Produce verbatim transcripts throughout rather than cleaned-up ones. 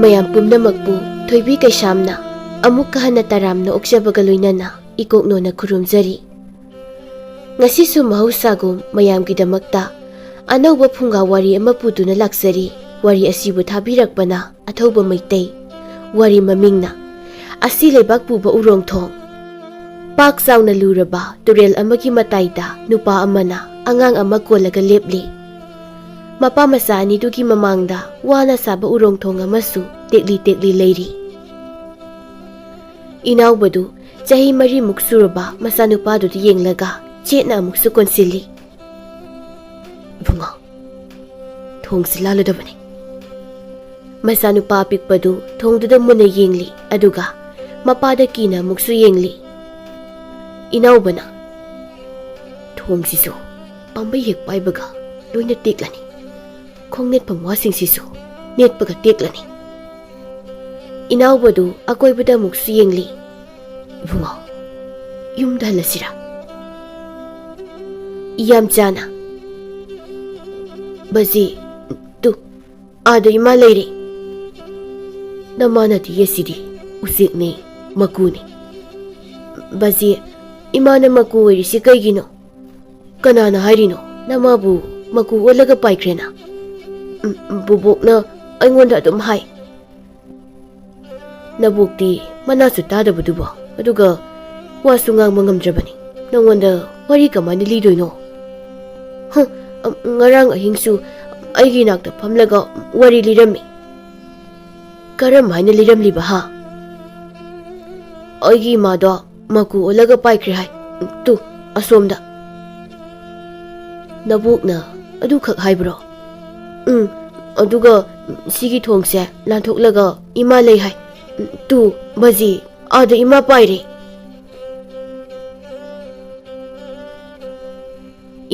ꯃꯌꯥꯝ ꯄꯨꯝꯅꯃꯛꯄꯨ ꯊꯣꯏꯕꯤ ꯀꯩꯁꯥꯝꯅ ꯑꯃꯨꯛꯀ ꯍꯟꯅ ꯇꯔꯥꯝꯅ ꯑꯣꯛꯆꯕꯒ ꯂꯣꯏꯅꯅ ꯏꯀꯣꯛꯅꯣꯅ ꯈꯨꯔꯨꯝꯖꯔꯤ꯫ ꯉꯁꯤꯁꯨ ꯃꯍꯧꯁꯥꯒꯨꯝ ꯃꯌꯥꯝꯒꯤꯗꯃꯛꯇ ꯑꯅꯧꯕ ꯐꯨꯡꯒꯥ ꯋꯥꯔꯤ ꯑꯃ ꯄꯨꯗꯨꯅ ꯂꯥꯛꯆꯔꯤ꯫ ꯋꯥꯔꯤ ꯑꯁꯤꯕꯨ ꯊꯥꯕꯤꯔꯛꯄꯅ ꯑꯊꯧꯕ ꯃꯩꯇꯩ꯫ ꯋꯥꯔꯤ ꯃꯃꯤꯡꯅ ꯑꯁꯤ ꯂꯩꯕꯥꯛ ꯄꯨꯕ ꯎꯔꯣꯡꯊꯣꯡ꯫ ꯄꯥꯛ ꯆꯥꯎꯅ ꯂꯨꯔꯕ ꯇꯨꯔꯦꯜ ꯑꯃꯒꯤ ꯃꯇꯥꯏꯗ ꯅꯨꯄꯥ ꯑꯃꯅ ꯑꯉꯥꯡ ꯑꯃ ꯀꯣꯜꯂꯒ ꯂꯦꯞꯂꯤ꯫ ꯃꯄꯥ ꯃꯆꯥ ꯑꯅꯤꯗꯨꯒꯤ ꯃꯃꯥꯡꯗ ꯋꯥꯅ ꯁꯥꯕ ꯎꯔꯣꯡꯊꯣꯡ ꯑꯃꯁꯨ ꯇꯦꯛꯂꯤ ꯇꯦꯛꯂꯤ ꯂꯩꯔꯤ꯫ ꯏꯅꯥꯎꯕꯗꯨ ꯆꯍꯤ ꯃꯔꯤꯃꯨꯛ ꯁꯨꯔꯕ ꯃꯆꯥꯅꯨꯄꯥꯗꯨꯗ ꯌꯦꯡꯂꯒ ꯆꯦꯠꯅ ꯑꯃꯨꯛꯁꯨ ꯀꯣꯟꯁꯤꯜꯂꯤ꯫ "ꯏꯕꯨꯡꯉꯣ, ꯊꯣꯡꯁꯤ ꯂꯥꯜꯂꯨꯗꯕꯅꯤ꯫" ꯃꯆꯥꯅꯨꯄꯥ ꯑꯄꯤꯛꯄꯗꯨ ꯊꯣꯡꯗꯨꯗ ꯃꯨꯟꯅ ꯌꯦꯡꯂꯤ, ꯑꯗꯨꯒ ꯃꯄꯥꯗ ꯀꯤꯅ ꯑꯃꯨꯛꯁꯨ ꯌꯦꯡꯂꯤ꯫ ꯏꯅꯥꯎꯕꯅ, "ꯊꯣꯡꯁꯤꯁꯨ ꯄꯥꯝꯕꯩ ꯍꯦꯛ ꯄꯥꯏꯕꯒ ꯂꯣꯏꯅ ꯇꯦꯛꯂꯅꯤ꯫ ꯈꯣꯡ ꯅꯦꯠꯐꯝ ꯋꯥꯁꯤꯡꯁꯤꯁꯨ ꯅꯦꯠꯄꯒ ꯇꯦꯛꯂꯅꯤ꯫" ꯏꯅꯥꯎꯕꯗꯨ ꯑꯀꯣꯏꯕꯗ ꯑꯃꯨꯛꯁꯨ ꯌꯦꯡꯂꯤ꯫ "ꯏꯕꯨꯡꯉꯣ, ꯌꯨꯝꯗ ꯍꯜꯂꯁꯤꯔꯥ?" ꯌꯥꯝ ꯆꯥꯅ, "ꯕꯖꯤ, ꯇꯨ, ꯑꯥꯗ ꯏꯃꯥ ꯂꯩꯔꯦ꯫" "ꯅꯃꯥꯅꯗꯤ ꯑꯁꯤꯗꯤ ꯎꯆꯦꯛꯅꯦ, ꯃꯀꯨꯅꯦ꯫" "ꯕꯖꯤ, ꯏꯃꯥꯅ ꯃꯀꯨ ꯑꯣꯏꯔꯤꯁꯤ ꯀꯩꯒꯤꯅꯣ? ꯀꯅꯥꯅ ꯍꯥꯏꯔꯤꯅꯣ ꯅꯃꯥꯕꯨ ꯃꯀꯨ ꯑꯣꯜꯂꯒ ꯄꯥꯏꯈ꯭ꯔꯦꯅ?" "ꯎꯝ, ꯕꯣꯕꯣꯛꯅ ꯑꯩꯉꯣꯟꯗ ꯑꯗꯨꯝ ꯍꯥꯏ꯫" "ꯅꯕꯣꯛꯇꯤ ꯃꯅꯥꯁꯨ ꯇꯥꯗꯕꯗꯨꯕꯣ, ꯑꯗꯨꯒ ꯋꯥꯁꯨ ꯉꯥꯡꯕ ꯉꯝꯗ꯭ꯔꯕꯅꯤ꯫ ꯅꯉꯣꯟꯗ ꯋꯥꯔꯤ ꯀꯃꯥꯏꯅ ꯂꯤꯗꯣꯏꯅꯣ?" "ꯍ, ꯑ, ꯉꯔꯥꯡ ꯑꯍꯤꯡꯁꯨ ꯑꯩꯒꯤ ꯏꯅꯥꯛꯇ ꯐꯝꯂꯒ ꯋꯥꯔꯤ ꯂꯤꯔꯝꯃꯤ꯫" "ꯀꯔꯝ ꯍꯥꯏꯅ ꯂꯤꯔꯝꯂꯤꯕ, ꯍꯥ?" "ꯑꯩꯒꯤ ꯏꯃꯥꯗꯣ ꯃꯀꯨ ꯑꯣꯜꯂꯒ ꯄꯥꯏꯈ꯭ꯔꯦ ꯍꯥꯏ꯫ ꯇꯨ, ꯑꯁꯣꯝꯗ꯫" "ꯅꯕꯣꯛꯅ ꯑꯗꯨꯈꯛ ꯍꯥꯏꯕ꯭ꯔꯣ?" "ꯎꯝ, ꯑꯗꯨꯒ ꯁꯤꯒꯤ ꯊꯣꯡꯁꯦ ꯂꯥꯟꯊꯣꯛꯂꯒ ꯏꯃꯥ ꯂꯩ ꯍꯥꯏ꯫ ꯇꯨ, ꯕꯖꯤ, ꯑꯥꯗ ꯏꯃꯥ ꯄꯥꯏꯔꯦ꯫"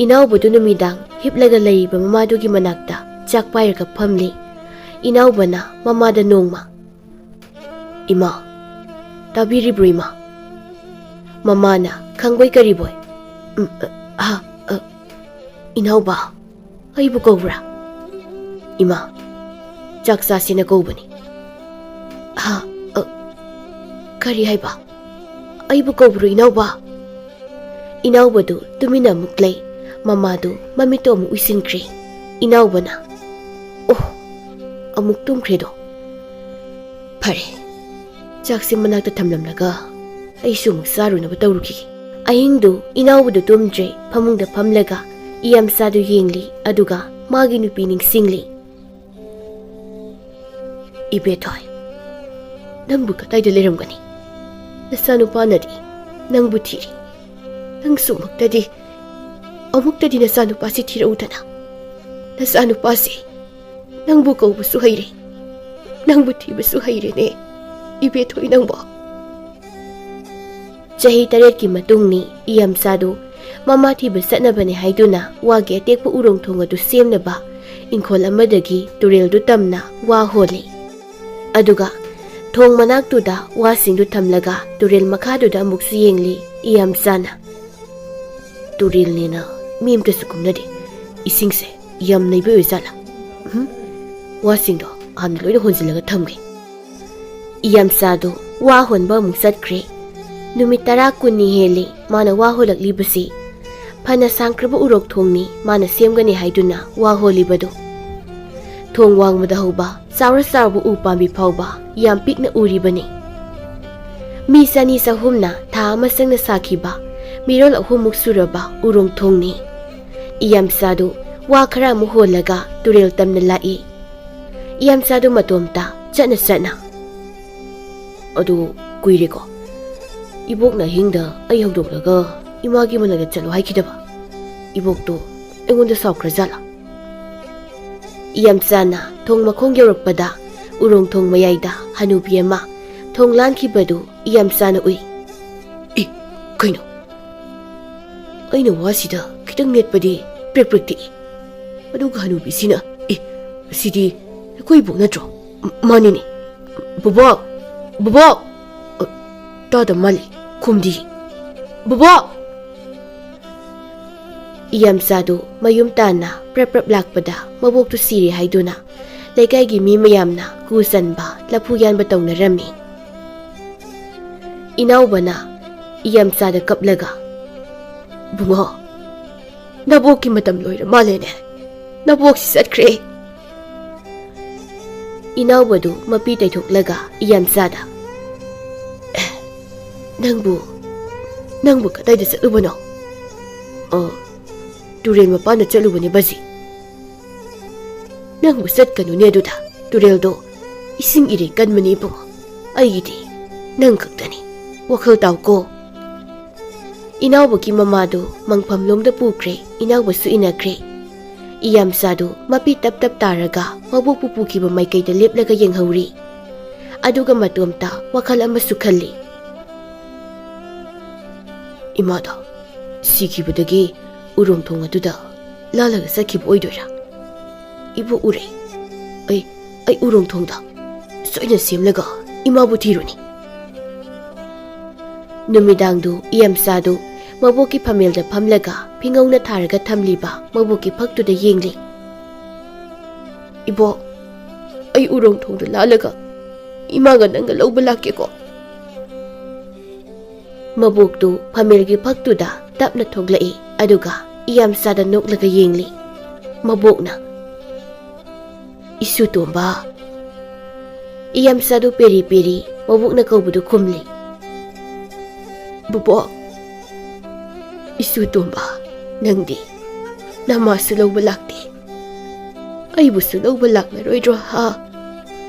ꯏꯅꯥꯎꯕꯗꯨ ꯅꯨꯃꯤꯗꯥꯡ ꯍꯤꯞꯂꯒ ꯂꯩꯔꯤꯕ ꯃꯃꯥꯗꯨꯒꯤ ꯃꯅꯥꯛꯇ ꯆꯥꯛ ꯄꯥꯏꯔꯒ ꯐꯝꯂꯤ꯫ ꯏꯅꯥꯎꯕꯅ ꯃꯃꯥꯗ ꯅꯣꯡꯃ, "ꯏꯃꯥ, ꯇꯥꯕꯤꯔꯤꯕ꯭ꯔꯣ ꯏꯃꯥ?" ꯃꯃꯥꯅ ꯈꯪꯕꯣꯏ ꯀꯔꯤꯕꯣꯏ, "ꯎꯝ, ꯑ, ꯑ, ꯑ, ꯏꯅꯥꯎꯕ, ꯑꯩꯕꯨ ꯀꯧꯕ꯭ꯔꯥ?" "ꯏꯃꯥ, ꯆꯥꯛ ꯆꯥꯁꯦꯅ ꯀꯧꯕꯅꯤ꯫" ꯍꯥ? ꯑ, ꯀꯔꯤ ꯍꯥꯏꯕ? ꯑꯩꯕꯨ ꯀꯧꯕ꯭ꯔꯣ, ꯏꯅꯥꯎꯕ? ꯏꯅꯥꯎꯕꯗꯨ ꯇꯨꯃꯤꯟꯅ ꯑꯃꯨꯛ ꯂꯩ꯫ ꯃꯃꯥꯗꯨ ꯃꯃꯤꯠꯇꯣ ꯑꯃꯨꯛ ꯎꯏꯁꯤꯟꯈ꯭ꯔꯦ꯫ ꯏꯅꯥꯎꯕꯅ, "ꯑꯣ, ꯑꯃꯨꯛ ꯇꯨꯝꯈ꯭ꯔꯦꯗꯣ꯫ ꯐꯔꯦ, ꯆꯥꯛꯁꯤ ꯃꯅꯥꯛꯇ ꯊꯝꯂꯝꯂꯒ ꯑꯩꯁꯨ ꯑꯃꯨꯛ ꯆꯥꯔꯨꯅꯕ ꯇꯧꯔꯨꯈꯤꯒꯦ"꯫ ꯑꯍꯤꯡꯗꯨ ꯏꯅꯥꯎꯕꯗꯨ ꯇꯨꯝꯗ꯭ꯔꯦ꯫ ꯐꯃꯨꯡꯗ ꯐꯝꯂꯒ ꯏꯌꯥꯝꯆꯥꯗꯨ ꯌꯦꯡꯂꯤ, ꯑꯗꯨꯒ ꯃꯥꯒꯤ ꯅꯨꯄꯤ ꯅꯤꯡꯁꯤꯡꯂꯤ꯫ "ꯏꯕꯦꯊꯣꯏ, ꯅꯪꯕꯨ ꯀꯗꯥꯏꯗ ꯂꯩꯔꯝꯒꯅꯤ? ꯅꯆꯥꯅꯨꯄꯥꯅꯗꯤ ꯅꯪꯕꯨ ꯊꯤꯔꯤ꯫ ꯅꯪꯁꯨ ꯑꯃꯨꯛꯇꯗꯤ, ꯑꯃꯨꯛꯇꯗꯤ ꯅꯆꯥꯅꯨꯄꯥꯁꯤ ꯊꯤꯔꯛꯎꯗꯅ꯫ ꯅꯆꯥꯅꯨꯄꯥꯁꯤ ꯅꯪꯕꯨ ꯀꯧꯕꯁꯨ ꯍꯩꯔꯦ, ꯅꯪꯕꯨ ꯊꯤꯕꯁꯨ ꯍꯩꯔꯦꯅꯦ, ꯏꯕꯦꯊꯣꯏ ꯅꯪꯕꯣ"꯫ ꯆꯍꯤ ꯇꯔꯦꯠꯀꯤ ꯃꯇꯨꯡꯅꯤ꯫ ꯏꯌꯥꯝꯆꯥꯗꯨ ꯃꯃꯥ ꯊꯤꯕ ꯆꯠꯅꯕꯅꯦ ꯍꯥꯏꯗꯨꯅ ꯋꯥꯒꯤ ꯑꯇꯦꯛꯄ ꯎꯔꯣꯡ ꯊꯣꯡ ꯑꯗꯨ ꯁꯦꯝꯅꯕ ꯏꯪꯈꯣꯜ ꯑꯃꯗꯒꯤ ꯇꯨꯔꯦꯜꯗꯨ ꯇꯝꯅ ꯋꯥ ꯍꯣꯜꯂꯤ꯫ ꯑꯗꯨꯒ ꯊꯣꯡ ꯃꯅꯥꯛꯇꯨꯗ ꯋꯥꯁꯤꯡꯗꯨ ꯊꯝꯂꯒ ꯇꯨꯔꯦꯜ ꯃꯈꯥꯗꯨꯗ ꯑꯃꯨꯛꯁꯨ ꯌꯦꯡꯂꯤ ꯏꯌꯥꯝꯆꯥꯅ꯫ "ꯇꯨꯔꯦꯜꯅꯦꯅ ꯃꯤ ꯑꯝꯇꯁꯨ ꯀꯨꯝꯅꯗꯦ꯫ ꯏꯁꯤꯡꯁꯦ ꯌꯥꯝ ꯅꯩꯕ ꯑꯣꯏꯖꯥꯠꯂꯥ? ꯎꯝ, ꯋꯥꯁꯤꯡꯗꯣ ꯍꯥꯟꯅ ꯂꯣꯏꯅ ꯍꯣꯟꯖꯤꯜꯂꯒ ꯊꯝꯒꯦ"꯫ ꯏꯌꯥꯝꯆꯥꯗꯨ ꯋꯥ ꯍꯣꯟꯕ ꯑꯃꯨꯛ ꯆꯠꯈ꯭ꯔꯦ꯫ ꯅꯨꯃꯤꯠ ꯇꯔꯥ ꯀꯨꯟꯅꯤ ꯍꯦꯜꯂꯤ ꯃꯥꯅ ꯋꯥ ꯍꯣꯜꯂꯛꯂꯤꯕꯁꯤ꯫ ꯐꯅ ꯁꯥꯡꯈ꯭ꯔꯕ ꯎꯔꯣꯛ ꯊꯣꯡꯅꯤ ꯃꯥꯅ ꯁꯦꯝꯒꯅꯤ ꯍꯥꯏꯗꯨꯅ ꯋꯥ ꯍꯣꯜꯂꯤꯕꯗꯨ꯫ ꯊꯣꯡ ꯋꯥꯡꯃꯗ ꯍꯧꯕ ꯆꯥꯎꯔ ꯆꯥꯎꯔꯕ ꯎ ꯄꯥꯝꯕꯤ ꯐꯥꯎꯕ ꯌꯥꯝ ꯄꯤꯛꯅ ꯎꯔꯤꯕꯅꯤ꯫ ꯃꯤ ꯆꯅꯤ ꯆꯍꯨꯝꯅ ꯊꯥ ꯑꯃ ꯆꯪꯅ ꯁꯥꯈꯤꯕ ꯃꯤꯔꯣꯜ ꯑꯍꯨꯝꯃꯨꯛ ꯁꯨꯔꯕ ꯎꯔꯣꯡ ꯊꯣꯡꯅꯤ꯫ ꯏꯌꯥꯝꯆꯥꯗꯨ ꯋꯥ ꯈꯔ ꯑꯃꯨꯛ ꯍꯣꯜꯂꯒ ꯇꯨꯔꯦꯜ ꯇꯝꯅ ꯂꯥꯛꯏ꯫ ꯏꯌꯥꯝꯆꯥꯗꯨ ꯃꯇꯣꯝꯇ ꯆꯠꯅ ꯆꯠꯅ, "ꯑꯗꯨ ꯀꯨꯏꯔꯦꯀꯣ꯫ ꯏꯕꯣꯛꯅ ꯑꯍꯤꯡꯗ ꯑꯩ ꯍꯧꯗꯣꯛꯂꯒ ꯏꯃꯥꯒꯤ ꯃꯅꯥꯛꯇ ꯆꯠꯂꯣ ꯍꯥꯏꯈꯤꯗꯕ꯫ ꯏꯕꯣꯛꯇꯣ ꯑꯩꯉꯣꯟꯗ ꯁꯥꯎꯈ꯭ꯔꯖꯥꯠꯂꯥ?" ꯏꯌꯥꯝꯆꯥꯅ ꯊꯣꯡ ꯃꯈꯣꯡ ꯌꯧꯔꯛꯄꯗ ꯎꯔꯣꯡ ꯊꯣꯡ ꯃꯌꯥꯏꯗ ꯍꯅꯨꯕꯤ ꯑꯃ ꯊꯣꯡ ꯂꯥꯟꯈꯤꯕꯗꯨ ꯏꯌꯥꯝꯆꯥꯅ ꯎꯏ꯫ "ꯏ, ꯀꯩꯅꯣ? ꯑꯩꯅ ꯋꯥꯁꯤꯗ ꯈꯤꯇꯪ ꯅꯦꯠꯄꯗꯤ ꯄ꯭ꯔꯦꯛ ꯄ꯭ꯔꯦꯛ ꯇꯦꯛꯏ꯫ ꯑꯗꯨꯒ ꯍꯅꯨꯕꯤꯁꯤꯅ, ꯏ, ꯑꯁꯤꯗꯤ ꯑꯩꯈꯣꯏ ꯏꯕꯣꯛ ꯅꯠꯇ꯭ꯔꯣ? ꯃꯥꯅꯤꯅꯦ꯫ ꯕꯣꯕꯣꯛ! ꯕꯣꯕꯣꯛ!" ꯑ, ꯇꯥꯗ ꯃꯥꯜꯂꯤ꯫ ꯈꯨꯝꯗꯤ꯫ "ꯕꯣꯕꯣꯛ!" ꯏꯌꯥꯝꯆꯥꯗꯨ ꯃꯌꯨꯝ ꯇꯥꯟꯅ ꯄ꯭ꯔꯞ ꯄ꯭ꯔꯞ ꯂꯥꯛꯄꯗ ꯃꯕꯣꯛꯇꯨ ꯁꯤꯔꯦ ꯍꯥꯏꯗꯨꯅ ꯂꯩꯀꯥꯏꯒꯤ ꯃꯤ ꯃꯌꯥꯝꯅ ꯀꯨ ꯆꯟꯕ ꯂꯐꯨ ꯌꯥꯟꯕ ꯇꯧꯅꯔꯝꯃꯤ꯫ ꯏꯅꯥꯎꯕꯅ ꯏꯌꯥꯝꯆꯥꯗ ꯀꯞꯂꯒ, "ꯕꯨꯡꯉꯣ, ꯅꯕꯣꯛꯀꯤ ꯃꯇꯝ ꯂꯣꯏꯔ ꯃꯥꯜꯂꯦꯅꯦ꯫ ꯅꯕꯣꯛꯁꯤ ꯆꯠꯈ꯭ꯔꯦ꯫" ꯏꯅꯥꯎꯕꯗꯨ ꯃꯄꯤ ꯇꯩꯊꯣꯛꯂꯒ ꯏꯌꯥꯝꯆꯥꯗ, "ꯑꯦ, ꯅꯪꯕꯨ, ꯅꯪꯕꯨ ꯀꯗꯥꯏꯗ ꯆꯠꯂꯨꯕꯅꯣ?" "ꯑꯣ, ꯇꯨꯔꯦꯜ ꯃꯄꯥꯟꯗ ꯆꯠꯂꯨꯕꯅꯦ ꯕꯥꯖꯤ꯫" "ꯅꯪꯕꯨ ꯆꯠꯀꯅꯨꯅꯦ ꯑꯗꯨꯗ, ꯇꯨꯔꯦꯜꯗꯣ ꯏꯁꯤꯡ ꯏꯔꯩ ꯀꯟꯕꯅꯤ ꯏꯕꯨꯡꯉꯣ꯫ ꯑꯩꯒꯤꯗꯤ ꯅꯪ ꯈꯛꯇꯅꯤ꯫ ꯋꯥꯈꯜ ꯇꯥꯎꯀꯣ꯫" ꯏꯅꯥꯎꯕꯒꯤ ꯃꯃꯥꯗꯨ ꯃꯪꯐꯝꯂꯣꯝꯗ ꯄꯨꯈ꯭ꯔꯦ, ꯏꯅꯥꯎꯕꯁꯨ ꯏꯟꯅꯈ꯭ꯔꯦ꯫ ꯏꯌꯥꯝꯆꯥꯗꯨ ꯃꯄꯤ ꯇꯞ ꯇꯞ ꯇꯥꯔꯒ ꯃꯕꯣꯛꯄꯨ ꯄꯨꯈꯤꯕ ꯃꯥꯏꯀꯩꯗ ꯂꯦꯞꯂꯒ ꯌꯦꯡꯍꯧꯔꯤ꯫ ꯑꯗꯨꯒ ꯃꯇꯣꯝꯇ ꯋꯥꯈꯜ ꯑꯃꯁꯨ ꯈꯜꯂꯤ꯫ "ꯏꯃꯥꯗꯣ ꯁꯤꯈꯤꯕꯗꯒꯤ ꯎꯔꯣꯡ ꯊꯣꯡ ꯑꯗꯨꯗ ꯂꯥꯜꯂꯒ ꯆꯠꯈꯤꯕ ꯑꯣꯏꯗꯣꯏꯔꯥ? ꯏꯕꯣꯛ ꯎꯔꯦ꯫ ꯑꯩ, ꯑꯩ ꯎꯔꯣꯡ ꯊꯣꯡꯗ ꯁꯣꯏꯅ ꯁꯦꯝꯂꯒ ꯏꯃꯥꯕꯨ ꯊꯤꯔꯨꯅꯤ꯫" ꯅꯨꯃꯤꯗꯥꯡꯗꯨ ꯏꯌꯥꯝꯆꯥꯗꯨ ꯃꯕꯣꯛꯀꯤ ꯐꯝꯃꯦꯜꯗ ꯐꯝꯂꯒ ꯐꯤꯉꯧꯅ ꯊꯥꯔꯒ ꯊꯝꯂꯤꯕ ꯃꯕꯣꯛꯀꯤ ꯐꯛꯇꯨꯗ ꯌꯦꯡꯂꯤ꯫ "ꯏꯕꯣꯛ, ꯑꯩ ꯎꯔꯣꯡ ꯊꯣꯡꯗ ꯂꯥꯜꯂꯒ ꯏꯃꯥꯒ ꯅꯪꯒ ꯂꯧꯕ ꯂꯥꯛꯀꯦꯀꯣ꯫" ꯃꯕꯣꯛꯇꯨ ꯐꯝꯃꯦꯜꯒꯤ ꯐꯛꯇꯨꯗ ꯇꯞꯅ ꯊꯣꯛꯂꯛꯏ, ꯑꯗꯨꯒ ꯏꯌꯥꯝꯆꯥꯗ ꯅꯣꯛꯂꯒ ꯌꯦꯡꯂꯤ꯫ ꯃꯕꯣꯛꯅ, "ꯏꯁꯨ ꯇꯣꯝꯕ꯫" ꯏꯌꯥꯝꯆꯥꯗꯨ ꯄꯦꯔꯤ ꯄꯦꯔꯤ ꯃꯕꯣꯛꯅ ꯀꯧꯕꯗꯨ ꯈꯨꯝꯂꯤ꯫ "ꯕꯨꯕꯣꯛ, ꯏꯁꯨ ꯇꯣꯝꯕ, ꯅꯪꯗꯤ ꯅꯃꯥꯁꯨ ꯂꯧꯕ ꯂꯥꯛꯇꯦ꯫ ꯑꯩꯕꯨꯁꯨ ꯂꯧꯕ ꯂꯥꯛꯂꯔꯣꯏꯗ꯭ꯔꯣ, ꯍꯥ?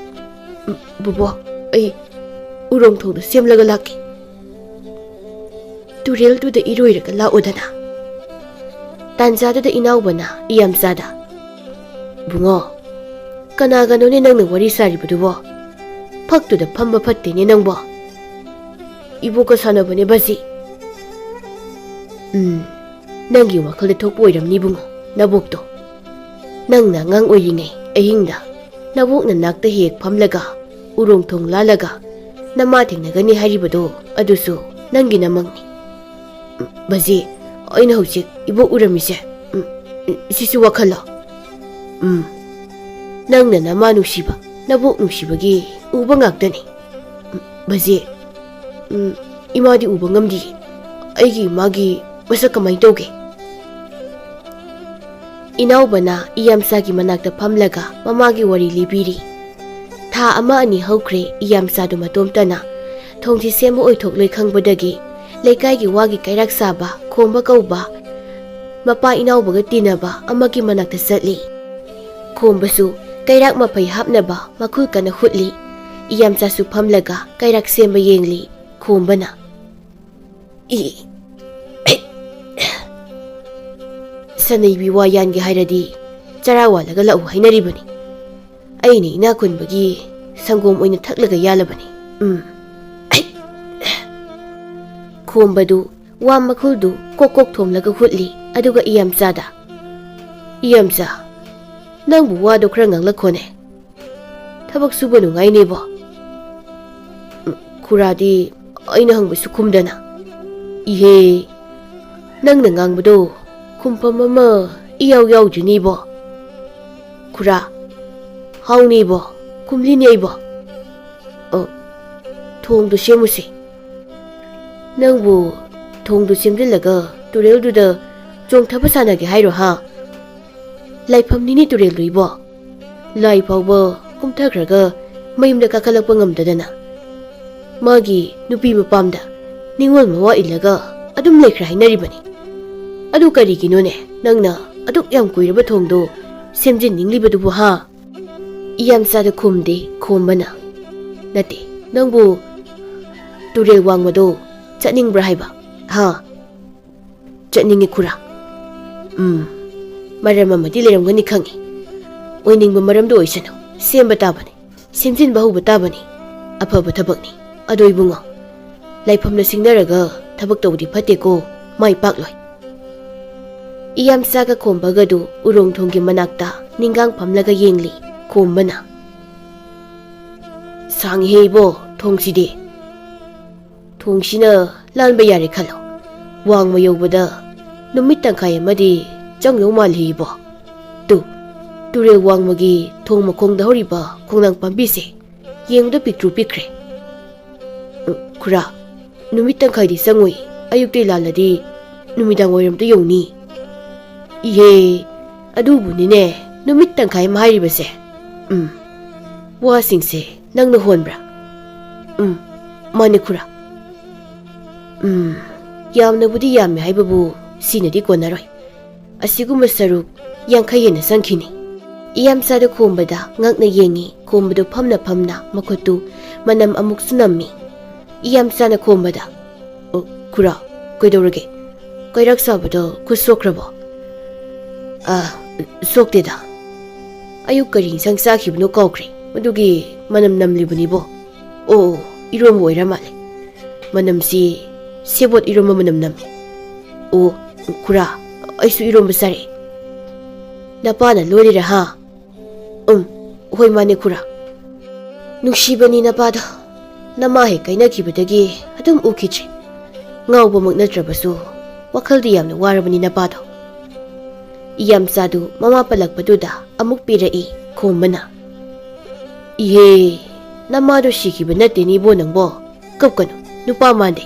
ꯎꯝ, ꯕꯨꯕꯣꯛ, ꯑꯩ ꯎꯔꯣꯡ ꯊꯣꯡꯗ ꯁꯦꯝꯂꯒ ꯂꯥꯛꯀꯦ꯫ ꯇꯨꯔꯦꯜꯗꯨꯗ ꯏꯔꯣꯏꯔꯒ ꯂꯥꯛꯑꯣꯗꯅ꯫" ꯇꯥꯟꯖꯥꯗꯨꯗ ꯏꯅꯥꯎꯕꯅ ꯏꯌꯥꯝꯆꯥꯗ, "ꯕꯨꯡꯉꯣ, ꯀꯅꯥꯒꯅꯣꯅꯦ ꯅꯪꯅ ꯋꯥꯔꯤ ꯁꯥꯔꯤꯕꯗꯨꯕꯣ? ꯐꯛꯇꯨꯗ ꯐꯝꯕ ꯐꯠꯇꯦꯅꯦ ꯅꯪꯕꯣ꯫" "ꯏꯕꯣꯛꯀ ꯁꯥꯟꯅꯕꯅꯦ ꯕꯥꯖꯤ꯫" "ꯎꯝ, ꯅꯪꯒꯤ ꯋꯥꯈꯜꯗ ꯊꯣꯛꯄ ꯑꯣꯏꯔꯝꯅꯤ ꯏꯕꯨꯡꯉꯣ, ꯅꯕꯣꯛꯇꯣ꯫ ꯅꯪꯅ ꯑꯉꯥꯡ ꯑꯣꯏꯔꯤꯉꯩ ꯑꯍꯤꯡꯗ ꯅꯕꯣꯛꯅ ꯅꯥꯛꯇ ꯍꯦꯛ ꯐꯝꯂꯒ ꯎꯔꯣꯡ ꯊꯣꯡ ꯂꯥꯜꯂꯒ ꯅꯃꯥ ꯊꯦꯡꯅꯒꯅꯤ ꯍꯥꯏꯔꯤꯕꯗꯣ, ꯑꯗꯨꯁꯨ ꯅꯪꯒꯤ ꯅꯃꯪꯅꯤ꯫" "ꯎꯝ, ꯕꯥꯖꯤ, ꯑꯩꯅ ꯍꯧꯖꯤꯛ ꯏꯕꯣꯛ ꯎꯔꯝꯃꯤꯁꯦ, ꯎꯝ, ꯎꯝ, ꯁꯤꯁꯨ ꯋꯥꯈꯜꯂꯣ?" "ꯎꯝ, ꯅꯪꯅ ꯅꯃꯥ ꯅꯨꯡꯁꯤꯕ ꯅꯕꯣꯛ ꯅꯨꯡꯁꯤꯕꯒꯤ ꯎꯕ ꯉꯥꯛꯇꯅꯤ꯫ ꯎꯝ, ꯕꯖꯦ, ꯎꯝ, ꯏꯃꯥꯗꯤ ꯎꯕ ꯉꯝꯗꯤꯌꯦ꯫ ꯑꯩꯒꯤ ꯏꯃꯥꯒꯤ ꯃꯁꯛ ꯀꯃꯥꯏꯅ ꯇꯧꯒꯦ? ꯏꯅꯥꯎꯕꯅ ꯏꯌꯥꯝꯆꯥꯒꯤ ꯃꯅꯥꯛꯇ ꯐꯝꯂꯒ ꯃꯃꯥꯒꯤ ꯋꯥꯔꯤ ꯂꯤꯕꯤꯔꯤ꯫ ꯊꯥ ꯑꯃ ꯑꯅꯤ ꯍꯧꯈ꯭ꯔꯦ, ꯏꯌꯥꯝꯆꯥꯗꯨ ꯃꯇꯣꯝꯇꯅ ꯊꯣꯡꯁꯤ ꯁꯦꯝꯕ ꯑꯣꯏꯊꯣꯛꯂꯣꯏ ꯈꯪꯕꯗꯒꯤ ꯂꯩꯀꯥꯏꯒꯤ ꯋꯥꯒꯤ ꯀꯩꯔꯥꯛ ꯁꯥꯕ ꯈꯣꯝꯕ ꯀꯧꯕ ꯃꯄꯥ ꯏꯅꯥꯎꯕꯒ ꯇꯤꯟꯅꯕ ꯑꯃꯒꯤ ꯃꯅꯥꯛꯇ ꯆꯠꯂꯤ꯫ ꯈꯣꯝꯕꯁꯨ ꯀꯩꯔꯥꯛ ꯃꯐꯩ ꯍꯥꯞꯅꯕ ꯃꯈꯨꯜ ꯀꯟꯅ ꯍꯨꯠꯂꯤ꯫ ꯏꯌꯥꯝꯆꯥꯁꯨ ꯐꯝꯂꯒ ꯀꯩꯔꯥꯛ ꯁꯦꯝꯕ ꯌꯦꯡꯂꯤ꯫ ꯈꯣꯝꯕꯅ, "ꯏ, ꯑꯩ, ꯁꯅꯩꯕꯤ ꯋꯥ ꯌꯥꯟꯒꯦ ꯍꯥꯏꯔꯗꯤ ꯆꯔꯥ ꯋꯥꯜꯂꯒ ꯂꯥꯛꯎ ꯍꯥꯏꯅꯔꯤꯕꯅꯤ꯫ ꯑꯩꯅ ꯏꯅꯥꯛ ꯈꯨꯟꯕꯒꯤ ꯁꯪꯒꯣꯝ ꯑꯣꯏꯅ ꯊꯛꯂꯒ ꯌꯥꯜꯂꯕꯅꯤ꯫ ꯎꯝ, ꯑꯩ," ꯈꯣꯝꯕꯗꯨ ꯋꯥ ꯃꯈꯨꯜꯗꯨ ꯀꯣꯛ ꯀꯣꯛ ꯊꯣꯝꯂꯒ ꯍꯨꯠꯂꯤ꯫ ꯑꯗꯨꯒ ꯏꯌꯥꯝꯆꯥꯗ, "ꯏꯌꯥꯝꯆꯥ, ꯅꯪꯕꯨ ꯋꯥꯗꯣ ꯈꯔ ꯉꯥꯡꯂꯛꯈꯣꯅꯦ꯫ ꯊꯕꯛ ꯁꯨꯕ ꯅꯨꯡꯉꯥꯏꯅꯦꯕꯣ꯫" ꯎꯝ, ꯈꯨꯔꯥꯗꯤ ꯑꯩꯅ ꯍꯪꯕꯁꯨ ꯈꯨꯝꯗꯅ꯫ "ꯏꯍꯦ, ꯅꯪꯅ ꯉꯥꯡꯕꯗꯣ ꯈꯨꯝꯐꯝ ꯑꯃ ꯏꯌꯥꯎ ꯌꯥꯎꯗ꯭ꯔꯤꯅꯦꯕꯣ꯫" ꯈꯨꯔꯥ, "ꯍꯥꯎꯅꯦꯕꯣ, ꯈꯨꯝꯂꯤꯅꯦ ꯑꯩꯕꯣ꯫ ꯑ, ꯊꯣꯡꯗꯣ ꯁꯦꯝꯃꯨꯁꯦ꯫ ꯅꯪꯕꯨ ꯊꯣꯡꯗꯣ ꯁꯦꯝꯖꯤꯜꯂꯒ ꯇꯨꯔꯦꯜꯗꯨꯗ ꯆꯣꯡꯊꯕ ꯁꯥꯟꯅꯒꯦ ꯍꯥꯏꯔꯣ ꯍꯥ? ꯂꯥꯏꯐꯝꯅꯤꯅꯦ ꯇꯨꯔꯦꯜꯗꯣ ꯏꯕꯣ꯫ ꯂꯥꯏ ꯐꯥꯎꯕ ꯀꯨꯝꯊꯈ꯭ꯔꯒ ꯃꯌꯨꯝꯗ ꯀꯥꯈꯠꯂꯛꯄ ꯉꯝꯗꯗꯅ ꯃꯥꯒꯤ ꯅꯨꯄꯤ ꯃꯄꯥꯝꯗ ꯅꯤꯡꯉꯣꯜ ꯃꯋꯥ ꯏꯜꯂꯒ ꯑꯗꯨꯝ ꯂꯩꯈ꯭ꯔꯦ ꯍꯥꯏꯅꯔꯤꯕꯅꯤ꯫ ꯑꯗꯨ ꯀꯔꯤꯒꯤꯅꯣꯅꯦ ꯅꯪꯅ ꯑꯗꯨꯛ ꯌꯥꯝ ꯀꯨꯏꯔꯕ ꯊꯣꯡꯗꯣ ꯁꯦꯝꯖꯤꯟꯅꯤꯡꯂꯤꯕꯗꯨꯕꯨ ꯍꯥ?" ꯏꯌꯥꯝꯆꯥꯗ ꯈꯨꯝꯗꯦ ꯈꯣꯝꯕꯅ꯫ "ꯅꯠꯇꯦ, ꯅꯪꯕꯨ ꯇꯨꯔꯦꯜ ꯋꯥꯡꯃꯗꯣ ꯆꯠꯅꯤꯡꯕ꯭ꯔꯥ ꯍꯥꯏꯕ? ꯍꯥ?" "ꯆꯠꯅꯤꯡꯉꯤ ꯈꯨꯔꯥ꯫ ꯎꯝ, ꯃꯔꯝ ꯑꯃꯗꯤ ꯂꯩꯔꯝꯒꯅꯤ ꯈꯪꯉꯤ꯫ ꯑꯣꯏꯅꯤꯡꯕ ꯃꯔꯝꯗꯣ ꯑꯣꯏꯁꯅꯨ, ꯁꯦꯝꯕ ꯇꯥꯕꯅꯤ, ꯁꯦꯝꯖꯤꯟꯕ ꯍꯧꯕ ꯇꯥꯕꯅꯤ꯫ ꯑꯐꯕ ꯊꯕꯛꯅꯤ꯫ ꯑꯗꯣ ꯏꯕꯨꯡꯉꯣ, ꯂꯥꯏꯐꯝꯅ ꯁꯤꯡꯅꯔꯒ ꯊꯕꯛ ꯇꯧꯕꯗꯤ ꯐꯠꯇꯦꯀꯣ, ꯃꯥꯏ ꯄꯥꯛꯂꯣꯏ꯫" ꯏꯌꯥꯝꯆꯥꯒ ꯈꯣꯝꯕꯒꯗꯨ ꯎꯔꯣꯡ ꯊꯣꯡꯒꯤ ꯃꯅꯥꯛꯇ ꯅꯤꯡꯒꯥꯡ ꯐꯝꯂꯒ ꯌꯦꯡꯂꯤ꯫ ꯈꯣꯝꯕꯅ, "ꯁꯥꯡꯉꯤꯍꯦ ꯏꯕꯣ, ꯊꯣꯡꯁꯤꯗꯤ꯫ ꯊꯣꯡꯁꯤꯅ ꯂꯥꯟꯕ ꯌꯥꯔꯦ ꯈꯜꯂꯣ꯫ ꯋꯥꯡꯃ ꯌꯧꯕꯗ ꯅꯨꯃꯤꯠ ꯇꯪꯈꯥꯏ ꯑꯃꯗꯤ ꯆꯪꯗꯧ ꯃꯥꯜꯂꯤ ꯏꯕꯣ꯫ ꯇꯨ, ꯇꯨꯔꯦꯜ ꯋꯥꯡꯃꯒꯤ ꯊꯣꯡ ꯃꯈꯣꯡꯗ ꯍꯧꯔꯤꯕ ꯈꯣꯡꯅꯥꯡ ꯄꯥꯝꯕꯤꯁꯦ ꯌꯦꯡꯕꯗ ꯄꯤꯛꯇ꯭ꯔꯨ ꯄꯤꯛꯈ꯭ꯔꯦ꯫ ꯎꯝ, ꯈꯨꯔꯥ, ꯅꯨꯃꯤꯠ ꯇꯪꯈꯥꯏꯗꯤ ꯆꯪꯉꯣꯏ, ꯑꯌꯨꯛꯇꯩ ꯂꯥꯜꯂꯗꯤ ꯅꯨꯃꯤꯗꯥꯡ ꯋꯥꯏꯔꯝꯗ ꯌꯧꯅꯤ꯫ ꯏꯍꯦ, ꯑꯗꯨꯕꯨꯅꯤꯅꯦ, ꯅꯨꯃꯤꯠ ꯇꯪꯈꯥꯏ ꯑꯃ ꯍꯥꯏꯔꯤꯕꯁꯦ꯫ ꯎꯝ, ꯋꯥꯁꯤꯡꯁꯦ ꯅꯪꯅ ꯍꯣꯟꯕ꯭ꯔꯥ? ꯎꯝ, ꯃꯥꯅꯦ ꯈꯨꯔꯥ꯫ ꯎꯝ, ꯌꯥꯝꯅꯕꯨꯗꯤ ꯌꯥꯝꯃꯦ ꯍꯥꯏꯕꯕꯨ ꯁꯤꯅꯗꯤ ꯀꯣꯟꯅꯔꯣꯏ꯫ ꯑꯁꯤꯒꯨꯝꯕ ꯁꯔꯨꯛ ꯌꯥꯡꯈꯩ ꯍꯦꯟꯅ ꯆꯪꯈꯤꯅꯤ꯫ ꯏꯌꯥꯝꯆꯥꯗ ꯈꯣꯝꯕꯗ ꯉꯛꯅ ꯌꯦꯡꯉꯤ꯫ ꯈꯣꯝꯕꯗꯨ ꯐꯝꯅ ꯐꯝꯅ ꯃꯈꯨꯠꯇꯨ ꯃꯅꯝ ꯑꯃꯨꯛꯁꯨ ꯅꯝꯃꯤ꯫ ꯏꯌꯥꯝꯆꯥꯅ ꯈꯣꯝꯕꯗ, "ꯑꯣ, ꯈꯨꯔꯥ, ꯀꯩꯗꯧꯔꯒꯦ? ꯀꯩꯔꯥꯛ ꯆꯥꯕꯗ ꯈꯨꯠ ꯁꯣꯛꯈ꯭ꯔꯕꯣ?" "ꯑ, ꯁꯣꯛꯇꯦꯗ꯫ ꯑꯌꯨꯛ ꯀꯔꯤ ꯏꯟꯁꯥꯡ ꯆꯥꯈꯤꯕꯅꯣ ꯀꯥꯎꯈ꯭ꯔꯦ꯫ ꯃꯗꯨꯒꯤ ꯃꯅꯝ ꯅꯝꯂꯤꯕꯅꯤꯕꯣ꯫ ꯑꯣ, ꯑꯣ, ꯏꯔꯣꯝꯕ ꯑꯣꯏꯔ ꯃꯥꯜꯂꯦ꯫ ꯃꯅꯝꯁꯤ ꯁꯦꯕꯣꯠ ꯏꯔꯣꯝꯕ ꯃꯅꯝ ꯅꯝꯃꯤ꯫ ꯑꯣ, ꯈꯨꯔꯥ, ꯑꯩꯁꯨ ꯏꯔꯣꯝꯕ ꯆꯥꯔꯛꯑꯦ꯫ ꯅꯄꯥꯅ ꯂꯣꯜꯂꯤꯔ ꯍꯥ?" "ꯎꯝ, ꯍꯣꯏ, ꯃꯥꯅꯦ ꯈꯨꯔꯥ꯫ ꯅꯨꯡꯁꯤꯕꯅꯤ ꯅꯄꯥꯗꯣ꯫ ꯅꯃꯥ ꯍꯦꯛ ꯀꯥꯏꯅꯈꯤꯕꯗꯒꯤ ꯑꯗꯨꯝ ꯎꯈꯤꯗ꯭ꯔꯦ꯫ ꯉꯥꯎꯕꯃꯛ ꯅꯠꯇ꯭ꯔꯕꯁꯨ ꯋꯥꯈꯜꯗꯤ ꯌꯥꯝꯅ ꯋꯥꯔꯕꯅꯤ ꯅꯄꯥꯗꯣ꯫" ꯏꯌꯥꯝꯆꯥꯗꯨ ꯃꯃꯥ ꯄꯜꯂꯛꯄꯗꯨꯗ ꯑꯃꯨꯛ ꯄꯤꯔꯛꯏ ꯈꯣꯝꯕꯅ꯫ "ꯏꯍꯦ, ꯅꯃꯥꯗꯣ ꯁꯤꯈꯤꯕ ꯅꯠꯇꯦꯅꯦ ꯏꯕꯣ ꯅꯪꯕꯣ꯫ ꯀꯞꯀꯅꯨ, ꯅꯨꯄꯥ ꯃꯥꯟꯗꯦ꯫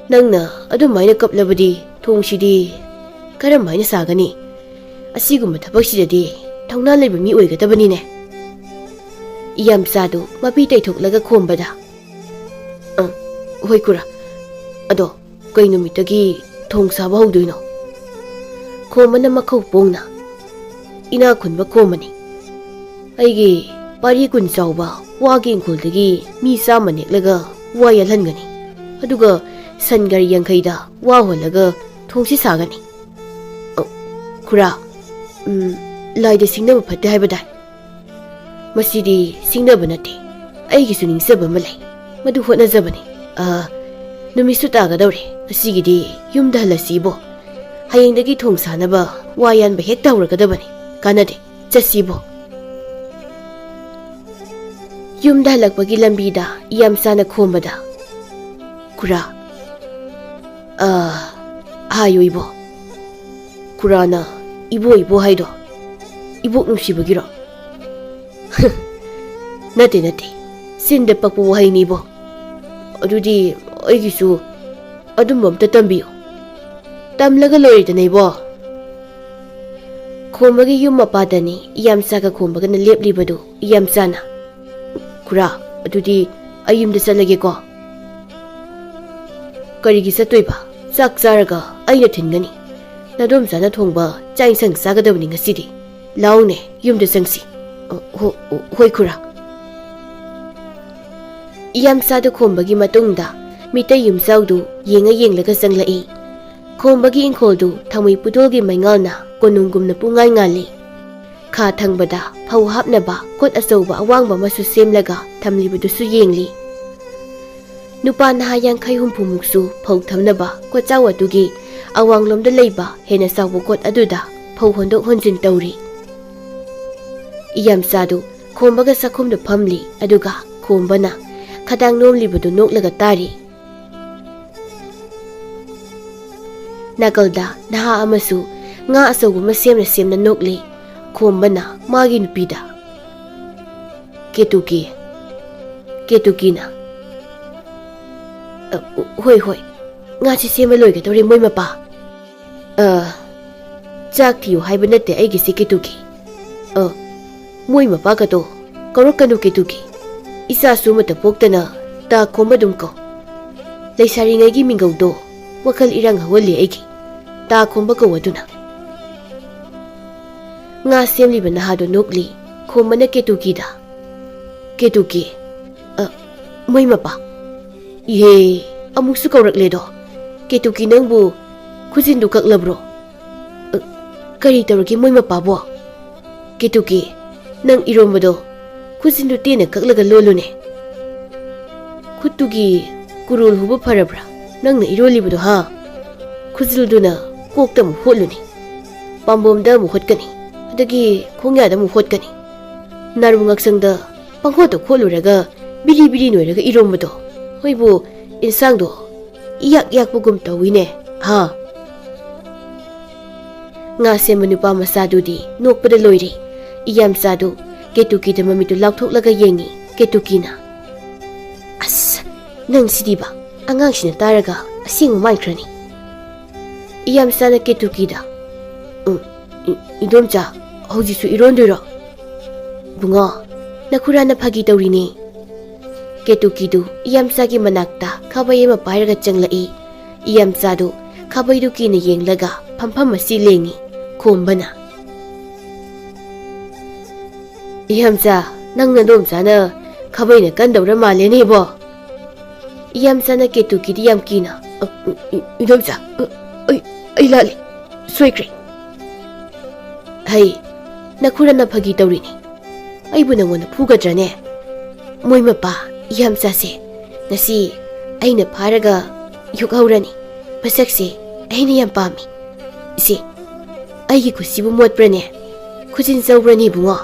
ꯅꯪꯅ ꯑꯗꯨꯃꯥꯏꯅ ꯀꯞꯂꯕꯗꯤ ꯊꯣꯡꯁꯤꯗꯤ ꯀꯔꯝ ꯍꯥꯏꯅ ꯁꯥꯒꯅꯤ? ꯑꯁꯤꯒꯨꯝꯕ ꯊꯕꯛꯁꯤꯗꯗꯤ ꯊꯧꯅꯥ ꯂꯩꯕ ꯃꯤ ꯑꯣꯏꯒꯗꯕꯅꯤꯅꯦ꯫" ꯏꯌꯥꯝꯆꯥꯗꯨ ꯃꯄꯤ ꯇꯩꯊꯣꯛꯂꯒ ꯈꯣꯝꯕꯗ, "ꯑ, ꯍꯣꯏ ꯈꯨꯔꯥ꯫ ꯑꯗꯣ ꯀꯩ ꯅꯨꯃꯤꯠꯇꯒꯤ ꯊꯣꯡ ꯁꯥꯕ ꯍꯧꯗꯣꯏꯅꯣ?" ꯈꯣꯝꯕꯅ ꯃꯈꯧ ꯄꯣꯡꯅ, "ꯏꯅꯥꯛ ꯈꯨꯟꯕ ꯈꯣꯝꯕꯅꯤ꯫ ꯑꯩꯒꯤ ꯄꯥꯔꯤ ꯀꯨꯟ ꯆꯥꯎꯕ ꯋꯥꯒꯤ ꯏꯪꯈꯣꯜꯗꯒꯤ ꯃꯤ ꯆꯥꯝꯃ ꯅꯦꯛꯂꯒ ꯋꯥ ꯌꯥꯜꯍꯟꯒꯅꯤ꯫ ꯑꯗꯨꯒ ꯁꯟ ꯒꯥꯔꯤ ꯌꯥꯡꯈꯩꯗ ꯋꯥ ꯍꯣꯜꯂꯒ ꯊꯣꯡꯁꯤ ꯁꯥꯒꯅꯤ꯫" "ꯑ, ꯈꯨꯔꯥ, ꯎꯝ, ꯂꯥꯏꯗ ꯁꯤꯡꯅꯕ ꯐꯠꯇꯦ ꯍꯥꯏꯕꯗꯥꯏ?" "ꯃꯁꯤꯗꯤ ꯁꯤꯡꯅꯕ ꯅꯠꯇꯦ꯫ ꯑꯩꯒꯤꯁꯨ ꯅꯤꯡꯖꯕ ꯑꯃ ꯂꯩ꯫ ꯃꯗꯨ ꯍꯣꯠꯅꯖꯕꯅꯤ꯫ ꯑ, ꯅꯨꯃꯤꯠꯁꯨ ꯇꯥꯒꯗꯧꯔꯦ꯫ ꯉꯁꯤꯒꯤꯗꯤ ꯌꯨꯝꯗ ꯍꯜꯂꯁꯤ ꯏꯕꯣ꯫ ꯍꯌꯦꯡꯗꯒꯤ ꯊꯣꯡ ꯁꯥꯅꯕ ꯋꯥ ꯌꯥꯟꯕ ꯍꯦꯛꯇ ꯍꯧꯔꯒꯗꯕꯅꯤ꯫ ꯀꯥꯟꯅꯗꯦ꯫ ꯆꯠꯁꯤ ꯏꯕꯣ꯫" ꯌꯨꯝꯗ ꯍꯜꯂꯛꯄꯒꯤ ꯂꯝꯕꯤꯗ ꯏꯌꯥꯝꯆꯥꯅ ꯈꯣꯝꯕꯗ, "ꯈꯨꯔꯥ, ꯑ, ꯍꯥꯏꯌꯨ ꯏꯕꯣ꯫ ꯈꯨꯔꯥꯅ ꯏꯕꯣ ꯏꯕꯣ ꯍꯥꯏꯗꯣ ꯏꯕꯣꯛ ꯅꯨꯡꯁꯤꯕꯒꯤꯔꯣ? ꯅꯠꯇꯦ, ꯅꯠꯇꯦ, ꯆꯤꯟꯗ ꯄꯛꯄ ꯋꯥꯍꯩꯅꯤ ꯏꯕꯣꯛ꯫ ꯑꯗꯨꯗꯤ ꯑꯩꯒꯤꯁꯨ ꯑꯗꯨꯝꯕ ꯑꯝꯇ ꯇꯝꯕꯤꯌꯨ꯫ ꯇꯝꯂꯒ ꯂꯣꯏꯔꯦꯗꯅ ꯏꯕꯣꯛ꯫ ꯈꯣꯝꯕꯒꯤ ꯌꯨꯝ ꯃꯄꯥꯗꯅꯤ ꯏꯌꯥꯝꯆꯥꯒ ꯈꯣꯝꯕꯒꯅ ꯂꯦꯞꯂꯤꯕꯗꯨ꯫ ꯏꯌꯥꯝꯆꯥꯅ, "ꯈꯨꯔꯥ, ꯑꯗꯨꯗꯤ ꯑꯩ ꯌꯨꯝꯗ ꯆꯠꯂꯒꯦꯀꯣ"꯫ "ꯀꯔꯤꯒꯤ ꯆꯠꯇꯣꯏꯕ? ꯆꯥꯛ ꯆꯥꯔꯒ ꯑꯩꯅ ꯊꯤꯟꯒꯅꯤ꯫ ꯅꯗꯣꯝꯆꯥꯅ ꯊꯣꯡꯕ ꯆꯥꯛ ꯏꯟꯁꯥꯡ ꯆꯥꯒꯗꯕꯅꯤ ꯉꯁꯤꯗꯤ꯫ ꯂꯥꯎꯅꯦ, ꯌꯨꯝꯗ ꯆꯪꯁꯤ"꯫ "ꯑ, ꯍꯣ-, ꯍꯣꯏ ꯈꯨꯔꯥ"꯫ ꯏꯌꯥꯝꯆꯥꯗꯨ ꯈꯣꯝꯕꯒꯤ ꯃꯇꯨꯡꯗ ꯃꯤꯇꯩ ꯌꯨꯝꯖꯥꯎꯗꯨ ꯌꯦꯡꯉ ꯌꯦꯡꯂꯒ ꯆꯪꯂꯛꯏ꯫ ꯈꯣꯝꯕꯒꯤ ꯏꯪꯈꯣꯜꯗꯨ ꯊꯥꯃꯩ ꯄꯨꯗꯣꯜꯒꯤ ꯃꯩꯉꯥꯜꯅ ꯀꯣꯅꯨꯡꯒꯨꯝꯅ ꯄꯨꯡꯉꯥꯟ ꯉꯥꯜꯂꯤ꯫ ꯈꯥ ꯊꯪꯕꯗ ꯐꯧ ꯍꯥꯞꯅꯕ ꯀꯣꯠ ꯑꯆꯧꯕ ꯑꯋꯥꯡꯕ ꯑꯃꯁꯨ ꯁꯦꯝꯂꯒ ꯊꯝꯂꯤꯕꯗꯨꯁꯨ ꯌꯦꯡꯂꯤ꯫ ꯅꯨꯄꯥ ꯅꯍꯥ ꯌꯥꯡꯈꯩ ꯍꯨꯝꯐꯨꯃꯨꯛꯁꯨ ꯐꯧ ꯊꯝꯅꯕ ꯀꯣꯠꯆꯥꯎ ꯑꯗꯨꯒꯤ ꯑꯋꯥꯡꯂꯣꯝꯗ ꯂꯩꯕ ꯍꯦꯟꯅ ꯆꯥꯎꯕ ꯀꯣꯠ ꯑꯗꯨꯗ ꯐꯧ ꯍꯣꯟꯗꯣꯛ ꯍꯣꯟꯖꯤꯟ ꯇꯧꯔꯤ꯫ ꯏꯌꯥꯝꯆꯥꯗꯨ ꯈꯣꯝꯕꯒ ꯆꯥꯛꯈꯨꯝꯗ ꯐꯝꯂꯤ, ꯑꯗꯨꯒ ꯈꯣꯝꯕꯅ ꯈꯗꯥꯡ ꯅꯣꯝꯂꯤꯕꯗꯨ ꯅꯣꯛꯂꯒ ꯇꯥꯔꯤ꯫ ꯅꯥꯀꯜꯗ ꯅꯍꯥ ꯑꯃꯁꯨ ꯉꯥ ꯑꯆꯧꯕ ꯑꯃ ꯁꯦꯝꯅ ꯁꯦꯝꯅ ꯅꯣꯛꯂꯤ꯫ ꯈꯣꯝꯕꯅ ꯃꯥꯒꯤ ꯅꯨꯄꯤꯗ, "ꯀꯦꯇꯨꯀꯤ, ꯀꯦꯇꯨꯀꯤꯅ"꯫ "ꯑ, ꯍꯣꯏ, ꯍꯣꯏ, ꯉꯥꯁꯤ ꯁꯦꯝꯕ ꯂꯣꯏꯒꯗꯧꯔꯦ, ꯃꯣꯏ ꯃꯄꯥ"꯫ "ꯑ, ꯆꯥꯛ ꯊꯤꯌꯨ ꯍꯥꯏꯕ ꯅꯠꯇꯦ ꯑꯩꯒꯤꯁꯤ, ꯀꯦꯇꯨꯀꯤ꯫ ꯑ, ꯃꯣꯏ ꯃꯄꯥꯒꯗꯣ ꯀꯧꯔꯛꯀꯅꯨ, ꯀꯦꯇꯨꯀꯤ꯫ ꯏꯆꯥꯁꯨ ꯑꯃꯠꯇ ꯄꯣꯛꯇꯅ ꯇꯥ ꯈꯣꯝꯕ ꯑꯗꯨꯝ ꯀꯧ꯫ ꯂꯩꯁꯥꯔꯤꯉꯩꯒꯤ ꯃꯤꯡꯒꯧꯗꯣ ꯋꯥꯈꯜ ꯏꯔꯥꯡ ꯍꯧꯍꯜꯂꯤ ꯑꯩꯒꯤ꯫ ꯇꯥ ꯈꯣꯝꯕ ꯀꯧ ꯑꯗꯨꯅ"꯫ ꯉꯥ ꯁꯦꯝꯂꯤꯕ ꯅꯍꯥꯗꯣ ꯅꯣꯛꯂꯤ꯫ ꯈꯣꯝꯕꯅ ꯀꯦꯇꯨꯀꯤꯗ, "ꯀꯦꯇꯨꯀꯤ, ꯑ, ꯃꯣꯏ ꯃꯄꯥ꯫ ꯏꯍꯦ, ꯑꯃꯨꯛꯁꯨ ꯀꯧꯔꯛꯂꯦꯗꯣ꯫ ꯀꯦꯇꯨꯀꯤ, ꯅꯪꯕꯨ ꯈꯨꯖꯤꯟꯗꯨ ꯀꯛꯂꯕ꯭ꯔꯣ? ꯑ, ꯀꯔꯤ ꯇꯧꯔꯒꯦ ꯃꯣꯏ ꯃꯄꯥꯕꯣ? ꯀꯦꯇꯨꯀꯤ, ꯅꯪ ꯏꯔꯣꯝꯕꯗꯣ ꯈꯨꯖꯤꯟꯗꯨ ꯇꯦꯟꯅ ꯀꯛꯂꯒ ꯂꯣꯜꯂꯨꯅꯦ꯫ ꯈꯨꯠꯇꯨꯒꯤ ꯀꯨꯔꯣꯜ ꯍꯨꯕ ꯐꯔꯕ꯭ꯔꯥ ꯅꯪꯅ ꯏꯔꯣꯜꯂꯤꯕꯗꯣ, ꯍꯥ? ꯈꯨꯖꯤꯜꯗꯨꯅ ꯀꯣꯛꯇ ꯑꯃꯨꯛ ꯍꯣꯠꯂꯨꯅꯦ, ꯄꯥꯝꯕꯣꯝꯗ ꯑꯃꯨꯛ ꯍꯣꯠꯀꯅꯤ, ꯑꯗꯒꯤ ꯈꯣꯡꯌꯥꯗ ꯑꯃꯨꯛ ꯍꯣꯠꯀꯅꯤ꯫ ꯅꯥꯔꯨ ꯉꯛꯁꯪꯗ ꯄꯪꯈꯣꯠꯇ ꯈꯣꯠꯂꯨꯔꯒ ꯕꯤꯔꯤ ꯕꯤꯔꯤ ꯅꯣꯏꯔꯒ ꯏꯔꯣꯝꯕꯗꯣ, ꯍꯣꯏꯕꯨ ꯏꯟꯁꯥꯡꯗꯣ ꯏꯌꯥꯛ ꯌꯥꯛꯄꯒꯨꯝ ꯇꯧꯏꯅꯦ, ꯍꯥ?" ꯉꯥ ꯁꯦꯝꯕ ꯅꯨꯄꯥ ꯃꯆꯥꯗꯨꯗꯤ ꯅꯣꯛꯄꯗ ꯂꯣꯏꯔꯦ꯫ ꯏꯌꯥꯝꯆꯥꯗꯨ ꯀꯦꯇꯨꯀꯤꯗ ꯃꯃꯤꯠꯇꯨ ꯂꯥꯎꯊꯣꯛꯂꯒ ꯌꯦꯡꯉꯤ꯫ ꯀꯦꯇꯨꯀꯤꯅ, "ꯑꯁ, ꯅꯪꯁꯤꯗꯤꯕ, ꯑꯉꯥꯡꯁꯤꯅ ꯇꯥꯔꯒ ꯑꯁꯦꯡꯕ ꯃꯥꯟꯈ꯭ꯔꯅꯤ"꯫ ꯏꯌꯥꯝꯆꯥꯅ ꯀꯦꯇꯨꯀꯤꯗ, "ꯎꯝ, ꯏ-, ꯏꯗꯣꯝꯆꯥ, ꯍꯧꯖꯤꯛꯁꯨ ꯏꯔꯣꯟꯗꯣꯏꯔꯣ?" "ꯕꯨꯡꯉꯣ, ꯅꯈꯨꯔꯥꯅ ꯐꯥꯒꯤ ꯇꯧꯔꯤꯅꯦ"꯫ ꯀꯦꯇꯨꯀꯤꯗꯨ ꯏꯌꯥꯝꯆꯥꯒꯤ ꯃꯅꯥꯛꯇ ꯈꯥꯕꯩ ꯑꯃ ꯄꯥꯏꯔꯒ ꯆꯪꯂꯛꯏ꯫ ꯏꯌꯥꯝꯆꯥꯗꯨ ꯈꯥꯕꯩꯗꯨ ꯀꯤꯅ ꯌꯦꯡꯂꯒ ꯐꯝꯐꯝ ꯑꯁꯤ ꯂꯦꯡꯉꯤ꯫ ꯈꯣꯝꯕꯅ, "ꯏꯌꯥꯝꯆꯥ, ꯅꯪ ꯅꯗꯣꯝꯆꯥꯅ ꯈꯥꯕꯩꯅ ꯀꯟꯗꯧꯔ ꯃꯥꯜꯂꯦꯅꯦꯕꯣ"꯫ ꯏꯌꯥꯝꯆꯥꯅ ꯀꯦꯇꯨꯀꯤꯗꯤ ꯌꯥꯝ ꯀꯤꯅ, "ꯑ, ꯏ-, ꯏ-, ꯏꯗꯣꯝꯆꯥ, ꯑ, ꯑꯩ, ꯑꯩ ꯂꯥꯜꯂꯦ, ꯁꯣꯏꯈ꯭ꯔꯦ"꯫ "ꯍꯩ, ꯅꯈꯨꯔꯥꯅ ꯐꯥꯒꯤ ꯇꯧꯔꯤꯅꯤ꯫ ꯑꯩꯕꯨ ꯅꯪꯉꯣꯟꯗ ꯐꯨꯒꯗ꯭ꯔꯅꯦ? ꯃꯣꯏ ꯃꯄꯥ, ꯏꯌꯥꯝꯆꯥꯁꯦ ꯉꯁꯤ ꯑꯩꯅ ꯐꯥꯔꯒ ꯌꯣꯛꯍꯧꯔꯅꯤ꯫ ꯃꯁꯛꯁꯦ ꯑꯩꯅ ꯌꯥꯝ ꯄꯥꯝꯃꯤ꯫ ꯏꯆꯦ, ꯑꯩꯒꯤ ꯈꯨꯠꯁꯤꯕꯨ ꯃꯣꯠꯄ꯭ꯔꯅꯦ? ꯈꯨꯖꯤꯟ ꯆꯧꯕ꯭ꯔꯅꯦ, ꯏꯕꯨꯡꯉꯣ?"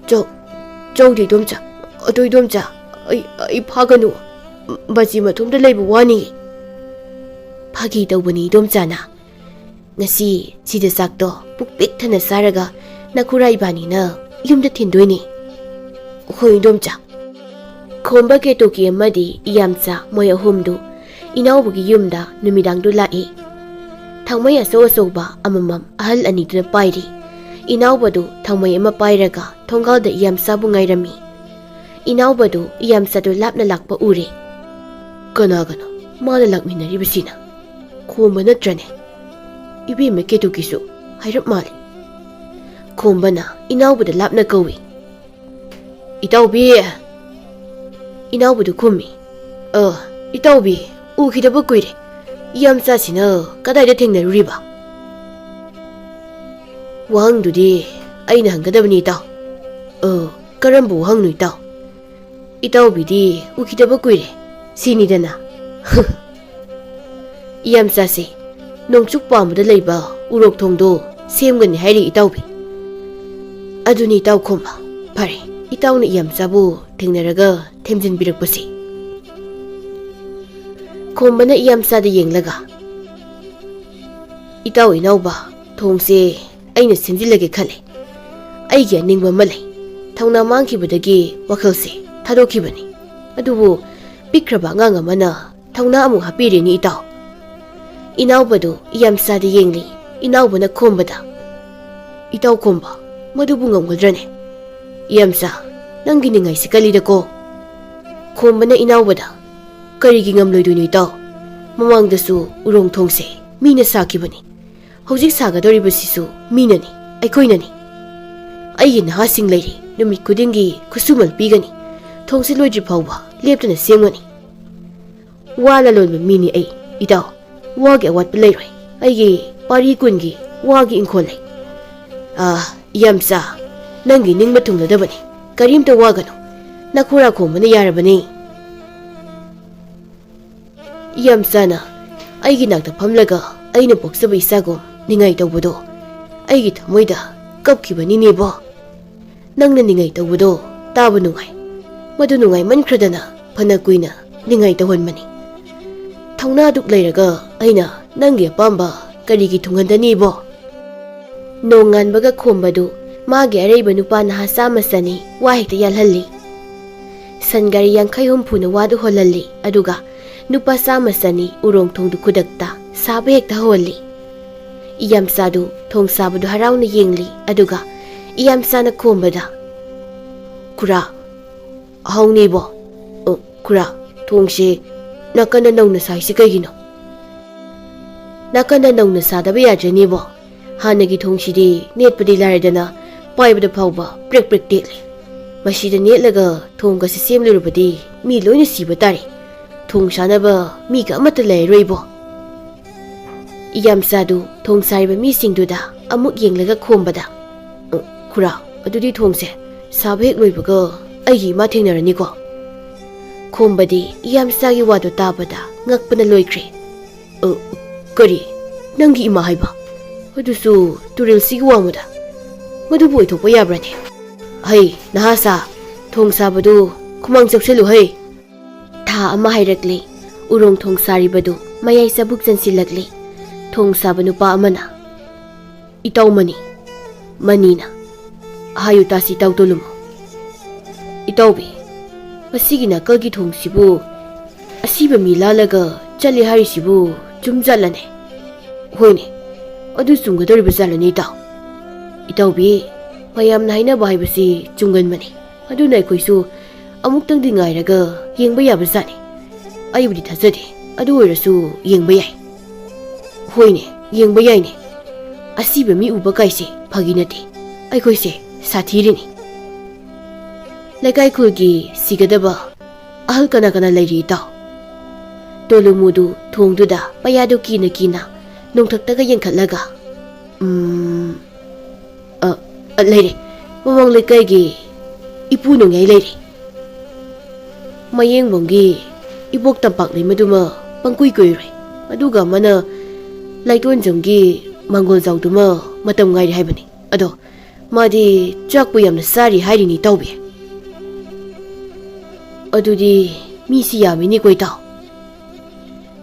"ꯆꯧ-, ꯆꯧꯗꯦ, ꯏꯗꯣꯝꯆꯥ꯫ ꯑꯗꯣ, ꯏꯗꯣꯝꯆꯥ, ꯑꯩ, ꯑꯩ ꯐꯥꯒꯅꯨ꯫ ꯕꯥꯖꯤ ꯃꯇꯣꯝꯇ ꯂꯩꯕ ꯋꯥꯅꯤ"꯫ "ꯐꯥꯒꯤ ꯇꯧꯕꯅꯤ, ꯏꯗꯣꯝꯆꯥꯅ꯫ ꯉꯁꯤ ꯁꯤꯗ ꯆꯥꯛꯇꯣ ꯄꯨꯛ ꯄꯤꯛ ꯊꯟꯅ ꯆꯥꯔꯒ ꯅꯈꯨꯔꯥ ꯏꯕꯥꯅꯤꯅ ꯌꯨꯝꯗ ꯊꯤꯟꯗꯣꯏꯅꯤ"꯫ "ꯍꯣꯏ, ꯏꯗꯣꯝꯆꯥ"꯫ ꯈꯣꯝꯕ, ꯀꯦꯇꯨꯀꯤ ꯑꯃꯗꯤ ꯏꯌꯥꯝꯆꯥ, ꯃꯣꯏ ꯑꯍꯨꯝꯗꯨ ꯏꯅꯥꯎꯕꯒꯤ ꯌꯨꯝꯗ ꯅꯨꯃꯤꯗꯥꯡꯗꯨ ꯂꯥꯛꯏ꯫ ꯊꯥꯡꯃꯩ ꯑꯆꯧ ꯑꯆꯧꯕ ꯑꯃꯃꯝ ꯑꯍꯜ ꯑꯅꯤꯗꯨꯅ ꯄꯥꯏꯔꯤ꯫ ꯏꯅꯥꯎꯕꯗꯨ ꯊꯥꯡꯃꯩ ꯑꯃ ꯄꯥꯏꯔꯒ ꯊꯣꯡꯒꯥꯜꯗ ꯏꯌꯥꯝꯆꯥꯕꯨ ꯉꯥꯏꯔꯝꯃꯤ꯫ ꯏꯅꯥꯎꯕꯗꯨ ꯏꯌꯥꯝꯆꯥꯗꯨ ꯂꯥꯞꯅ ꯂꯥꯛꯄ ꯎꯔꯦ꯫ "ꯀꯅꯥꯒꯅꯣ ꯃꯥꯅ ꯂꯥꯛꯃꯤꯟꯅꯔꯤꯕꯁꯤꯅ? ꯈꯣꯝꯕ ꯅꯠꯇ꯭ꯔꯅꯦ? ꯏꯕꯦꯝꯃ ꯀꯦꯇꯨꯀꯤꯁꯨ ꯍꯥꯏꯔꯞ ꯃꯥꯜꯂꯤ"꯫ ꯈꯣꯝꯕꯅ ꯏꯅꯥꯎꯕꯗ ꯂꯥꯞꯅ ꯀꯧꯏ꯫ "ꯏꯇꯥꯎꯕꯤ!" ꯏꯅꯥꯎꯕꯗꯨ ꯈꯨꯝꯃꯤ꯫ "ꯑ, ꯏꯇꯥꯎꯕꯤ, ꯎꯈꯤꯗꯕ ꯀꯨꯏꯔꯦ꯫ ꯏꯌꯥꯝꯆꯥꯁꯤꯅ ꯀꯗꯥꯏꯗ ꯊꯦꯡꯅꯔꯨꯔꯤꯕ?" "ꯋꯥꯍꯪꯗꯨꯗꯤ ꯑꯩꯅ ꯍꯪꯒꯗꯕꯅꯤ, ꯏꯇꯥꯎ"꯫ "ꯑ, ꯀꯔꯝꯕ ꯋꯥꯍꯪꯅꯣ, ꯏꯇꯥꯎ?" "ꯏꯇꯥꯎꯕꯤꯗꯤ ꯎꯈꯤꯗꯕ ꯀꯨꯏꯔꯦ ꯁꯤꯅꯤꯗꯅ"꯫ "ꯏꯌꯥꯝꯆꯥꯁꯦ ꯅꯣꯡꯆꯨꯞ ꯄꯥꯝꯕꯗ ꯂꯩꯕ ꯎꯔꯣꯛ ꯊꯣꯡꯗꯣ ꯁꯦꯝꯒꯅꯤ ꯍꯥꯏꯔꯤ, ꯏꯇꯥꯎꯕꯤ"꯫ "ꯑꯗꯨꯅꯤ, ꯏꯇꯥꯎ ꯈꯣꯝꯕ꯫ ꯐꯔꯦ, ꯏꯇꯥꯎꯅ ꯏꯌꯥꯝꯆꯥꯕꯨ ꯊꯦꯡꯅꯔꯒ ꯊꯦꯝꯖꯤꯟꯕꯤꯔꯛꯄꯁꯦ"꯫ ꯈꯣꯝꯕꯅ ꯏꯌꯥꯝꯆꯥꯗ ꯌꯦꯡꯂꯒ, "ꯏꯇꯥꯎ ꯏꯅꯥꯎꯕ, "ꯊꯣꯡꯁꯦ ꯑꯩꯅ ꯁꯦꯝꯖꯤꯜꯂꯒꯦ ꯈꯜꯂꯦ꯫ ꯑꯩꯒꯤ ꯑꯅꯤꯡꯕ ꯑꯃ ꯂꯩ꯫ ꯊꯧꯅꯥ ꯃꯥꯡꯈꯤꯕꯗꯒꯤ ꯋꯥꯈꯜꯁꯦ ꯊꯥꯗꯣꯛꯈꯤꯕꯅꯤ꯫ ꯑꯗꯨꯕꯨ ꯄꯤꯛꯈ꯭ꯔꯕ ꯑꯉꯥꯡ ꯑꯃꯅ ꯊꯧꯅꯥ ꯑꯃꯨꯛ ꯍꯥꯞꯄꯤꯔꯦꯅꯦ ꯏꯇꯥꯎ꯫" ꯏꯅꯥꯎꯕꯗꯨ ꯏꯌꯥꯝꯆꯥꯗ ꯌꯦꯡꯂꯤ꯫ ꯏꯅꯥꯎꯕꯅ ꯈꯣꯝꯕꯗ, "ꯏꯇꯥꯎ ꯈꯣꯝꯕ, ꯃꯗꯨꯕꯨ ꯉꯝꯒꯗ꯭ꯔꯅꯦ?" "ꯏꯌꯥꯝꯆꯥ, ꯅꯪꯒꯤ ꯅꯤꯡꯉꯥꯏꯁꯤ ꯀꯜꯂꯤꯗꯀꯣ꯫" ꯈꯣꯝꯕꯅ ꯏꯅꯥꯎꯕꯗ, "ꯀꯔꯤꯒꯤ ꯉꯝꯂꯣꯏꯗꯣꯏꯅꯣ ꯏꯇꯥꯎ? ꯃꯃꯥꯡꯗꯁꯨ ꯎꯔꯣꯡ ꯊꯣꯡꯁꯦ ꯃꯤꯅ ꯁꯥꯈꯤꯕꯅꯤ꯫ ꯍꯧꯖꯤꯛ ꯁꯥꯒꯗꯧꯔꯤꯕꯁꯤꯁꯨ ꯃꯤꯅꯅꯤ, ꯑꯩꯈꯣꯏꯅꯅꯤ꯫ ꯑꯩꯒꯤ ꯅꯍꯥꯁꯤꯡ ꯂꯩꯔꯤ, ꯅꯨꯃꯤꯠ ꯈꯨꯗꯤꯡꯒꯤ ꯈꯨꯠꯁꯨꯃꯟ ꯄꯤꯒꯅꯤ꯫ ꯊꯣꯡꯁꯤ ꯂꯣꯏꯗ꯭ꯔꯤ ꯐꯥꯎꯕ ꯂꯦꯞꯇꯅ ꯁꯦꯝꯒꯅꯤ꯫ ꯋꯥ ꯂꯂꯣꯟꯕ ꯃꯤꯅꯤ ꯑꯩ, ꯏꯇꯥꯎ꯫ ꯋꯥꯒꯤ ꯑꯋꯥꯠꯄ ꯂꯩꯔꯣꯏ꯫ ꯑꯩꯒꯤ ꯄꯥꯔꯤ ꯀꯨꯟꯒꯤ ꯋꯥꯒꯤ ꯏꯪꯈꯣꯜ ꯂꯩ꯫" "ꯑꯥ, ꯏꯌꯥꯝꯆꯥ, ꯅꯪꯒꯤ ꯅꯤꯡꯕ ꯊꯨꯡꯂꯗꯕꯅꯤ꯫ ꯀꯔꯤꯝꯇ ꯋꯥꯒꯅꯨ꯫ ꯅꯈꯨꯔꯥ ꯈꯣꯝꯕꯅ ꯌꯥꯔꯕꯅꯤ꯫" ꯏꯌꯥꯝꯆꯥꯅ ꯑꯩꯒꯤ ꯅꯥꯛꯇ ꯐꯝꯂꯒ ꯑꯩꯅ ꯄꯣꯛꯆꯕ ꯏꯆꯥꯒꯨꯝ ꯅꯤꯡꯉꯥꯏ ꯇꯧꯕꯗꯣ ꯑꯩꯒꯤ ꯊꯃꯣꯏꯗ ꯀꯞꯈꯤꯕꯅꯤꯅꯦꯕꯣ꯫ ꯅꯪꯅ ꯅꯤꯡꯉꯥꯏ ꯇꯧꯕꯗꯣ ꯇꯥꯕ ꯅꯨꯡꯉꯥꯏ꯫ ꯃꯗꯨ ꯅꯨꯡꯉꯥꯏꯃꯟꯈ꯭ꯔꯗꯅ ꯐꯅ ꯀꯨꯏꯅ ꯅꯤꯡꯉꯥꯏ ꯇꯧꯍꯟꯕꯅꯤ꯫ ꯊꯧꯅꯥꯗꯨꯛ ꯂꯩꯔꯒ ꯑꯩꯅ ꯅꯪꯒꯤ ꯑꯄꯥꯝꯕ ꯀꯔꯤꯒꯤ ꯊꯨꯡꯍꯟꯗꯅꯤꯕꯣ? ꯅꯣꯡꯉꯥꯟꯕꯒ ꯈꯣꯝꯕꯗꯨ ꯃꯥꯒꯤ ꯑꯔꯩꯕ ꯅꯨꯄꯥ ꯅꯍꯥ ꯆꯥꯝꯃ ꯆꯅꯤ ꯋꯥ ꯍꯦꯛꯇ ꯌꯥꯜꯍꯜꯂꯤ꯫ ꯁꯟ ꯒꯥꯔꯤ ꯌꯥꯡꯈꯩ ꯍꯨꯝꯐꯨꯅ ꯋꯥꯗꯨ ꯍꯣꯜꯍꯜꯂꯤ, ꯑꯗꯨꯒ ꯅꯨꯄꯥ ꯆꯥꯝꯃ ꯆꯅꯤ ꯎꯔꯣꯡ ꯊꯣꯡꯗꯨ ꯈꯨꯗꯛꯇ ꯁꯥꯕ ꯍꯦꯛꯇ ꯍꯧꯍꯜꯂꯤ꯫ ꯏꯌꯥꯝꯆꯥꯗꯨ ꯊꯣꯡ ꯁꯥꯕꯗꯨ ꯍꯔꯥꯎꯅ ꯌꯦꯡꯂꯤ, ꯑꯗꯨꯒ ꯏꯌꯥꯝꯆꯥꯅ ꯈꯣꯝꯕꯗ, "ꯈꯨꯔꯥ, ꯑꯍꯥꯎꯅꯤꯕꯣ꯫ ꯑ, ꯈꯨꯔꯥ, ꯊꯣꯡꯁꯦ ꯅꯥꯀꯟꯗ ꯅꯧꯅ ꯁꯥꯏꯁꯤ ꯀꯩꯒꯤꯅꯣ? ꯅꯥꯀꯟꯗ ꯅꯧꯅ ꯁꯥꯗꯕ ꯌꯥꯗ꯭ꯔꯦꯅꯦꯕꯣ꯫ ꯍꯥꯟꯅꯒꯤ ꯊꯣꯡꯁꯤꯗꯤ ꯅꯦꯠꯄꯗꯤ ꯂꯥꯏꯔꯗꯅ ꯄꯥꯏꯕꯗ ꯐꯥꯎꯕ ꯄ꯭ꯔꯦꯛ ꯄ꯭ꯔꯦꯛ ꯇꯦꯛꯂꯦ꯫ ꯃꯁꯤꯗ ꯅꯦꯠꯂꯒ ꯊꯣꯡꯒꯁꯤ ꯁꯦꯝꯂꯨꯔꯕꯗꯤ ꯃꯤ ꯂꯣꯏꯅ ꯁꯤꯕ ꯇꯥꯔꯦ꯫ ꯊꯣꯡ ꯁꯥꯅꯕ ꯃꯤꯒ ꯑꯃꯠꯇ ꯂꯩꯔꯔꯣꯏꯕꯣ꯫" ꯏꯌꯥꯝꯆꯥꯗꯨ ꯊꯣꯡ ꯁꯥꯔꯤꯕ ꯃꯤꯁꯤꯡꯗꯨꯗ ꯑꯃꯨꯛ ꯌꯦꯡꯂꯒ ꯈꯣꯝꯕꯗ, "ꯑ, ꯈꯨꯔꯥ, ꯑꯗꯨꯗꯤ ꯊꯣꯡꯁꯦ ꯁꯥꯕ ꯍꯦꯛ ꯂꯣꯏꯕꯒ ꯑꯩꯒꯤ ꯏꯃꯥ ꯊꯦꯡꯅꯔꯅꯤꯀꯣ?" ꯈꯣꯝꯕꯗꯤ ꯏꯌꯥꯝꯆꯥꯒꯤ ꯋꯥꯗꯨ ꯇꯥꯕꯗ ꯉꯛꯄꯅ ꯂꯣꯏꯈ꯭ꯔꯦ꯫ "ꯑ, ꯀꯔꯤ? ꯅꯪꯒꯤ ꯏꯃꯥ ꯍꯥꯏꯕ? ꯑꯗꯨꯁꯨ ꯇꯨꯔꯦꯜꯁꯤꯒꯤ ꯋꯥꯡꯃꯗ? ꯃꯗꯨꯕꯨ ꯑꯣꯏꯊꯣꯛꯄ ꯌꯥꯕ꯭ꯔꯅꯦ? ꯍꯩ, ꯅꯍꯥ ꯁꯥ, ꯊꯣꯡ ꯁꯥꯕꯗꯨ ꯈꯨꯃꯥꯡ ꯆꯥꯎꯁꯤꯜꯂꯨ ꯍꯩ꯫" ꯊꯥ ꯑꯃ ꯍꯥꯏꯔꯛꯂꯦ꯫ ꯎꯔꯣꯡ ꯊꯣꯡ ꯁꯥꯔꯤꯕꯗꯨ ꯃꯌꯥꯏ ꯆꯕꯨꯛ ꯆꯟꯁꯤꯜꯂꯛꯂꯦ꯫ ꯊꯣꯡ ꯁꯥꯕ ꯅꯨꯄꯥ ꯑꯃꯅ, ꯏꯇꯥꯎ ꯃꯅꯤ, ꯃꯅꯤꯅ꯫ ꯍꯥꯏꯌꯨ ꯇꯥꯁꯤ, ꯏꯇꯥꯎ ꯇꯣꯂꯨꯃꯨ꯫ ꯏꯇꯥꯎꯕꯤ, ꯃꯁꯤꯒꯤ ꯅꯥꯀꯜꯒꯤ ꯊꯣꯡꯁꯤꯕꯨ ꯑꯁꯤꯕ ꯃꯤ ꯂꯥꯜꯂꯒ ꯆꯠꯂꯦ ꯍꯥꯏꯔꯤꯁꯤꯕꯨ ꯆꯨꯝꯖꯥꯠꯂꯅꯦ? ꯍꯣꯏꯅꯦ, ꯑꯗꯨ ꯆꯨꯝꯒꯗꯧꯔꯤꯕ ꯖꯥꯠꯂꯅꯦ, ꯏꯇꯥꯎ? ꯏꯇꯥꯎꯕꯤ, ꯃꯌꯥꯝꯅ ꯍꯥꯏꯅꯕ ꯍꯥꯏꯕꯁꯤ ꯆꯨꯝꯒꯟꯕꯅꯤ꯫ ꯑꯗꯨꯅ ꯑꯩꯈꯣꯏꯁꯨ ꯑꯃꯨꯛꯇꯪꯗꯤ ꯉꯥꯏꯔꯒ ꯌꯦꯡꯕ ꯌꯥꯕ ꯖꯥꯠꯅꯤ꯫ ꯑꯩꯕꯨꯗꯤ ꯊꯥꯖꯗꯦ, ꯑꯗꯨ ꯑꯣꯏꯔꯁꯨ ꯌꯦꯡꯕ ꯌꯥꯏ꯫ ꯍꯣꯏꯅꯦ, ꯌꯦꯡꯕ ꯌꯥꯏꯅꯦ꯫ ꯑꯁꯤꯕ ꯃꯤ ꯎꯕ ꯀꯥꯏꯁꯦ ꯐꯥꯒꯤ ꯅꯠꯇꯦ꯫ ꯑꯩꯈꯣꯏꯁꯦ ꯁꯥꯊꯤꯔꯤꯅꯤ꯫ ꯂꯩꯀꯥꯏ ꯈꯨꯜꯒꯤ ꯁꯤꯒꯗꯕ ꯑꯍꯜ ꯀꯅꯥ ꯀꯅꯥ ꯂꯩꯔꯤ, ꯏꯇꯥꯎ? ꯇꯣꯂꯨꯃꯨꯗꯨ ꯊꯣꯡꯗꯨꯗ ꯄꯩꯌꯥꯗꯨ ꯀꯤꯅ ꯀꯤꯅ ꯅꯣꯡꯊꯛꯇꯒ ꯌꯦꯡꯈꯠꯂꯒ, "ꯎꯝ, ꯑ, ꯑ, ꯂꯩꯔꯦ꯫ ꯃꯃꯥꯡ ꯂꯩꯀꯥꯏꯒꯤ ꯏꯄꯨ ꯅꯣꯡꯌꯥꯏ ꯂꯩꯔꯦ꯫ ꯃꯌꯦꯡꯕꯝꯒꯤ ꯏꯕꯣꯛ ꯇꯝꯄꯥꯛ ꯂꯩꯃꯗꯨꯃ ꯄꯪꯀꯨꯏ ꯀꯨꯏꯔꯣꯏ꯫ ꯑꯗꯨꯒ ꯑꯃꯅ ꯂꯥꯏꯇꯣꯟꯖꯝꯒꯤ ꯃꯪꯒꯣꯜ ꯖꯥꯎꯗꯨꯃ ꯃꯇꯝ ꯉꯥꯏꯔꯦ ꯍꯥꯏꯕꯅꯤ꯫ ꯑꯗꯣ ꯃꯥꯗꯤ ꯆꯥꯛꯄꯨ ꯌꯥꯝꯅ ꯆꯥꯔꯤ ꯍꯥꯏꯔꯤꯅꯤ, ꯏꯇꯥꯎꯕꯤ꯫ ꯑꯗꯨꯗꯤ ꯃꯤꯁꯤ ꯌꯥꯝꯃꯤꯅꯦꯀꯣ, ꯏꯇꯥꯎ?"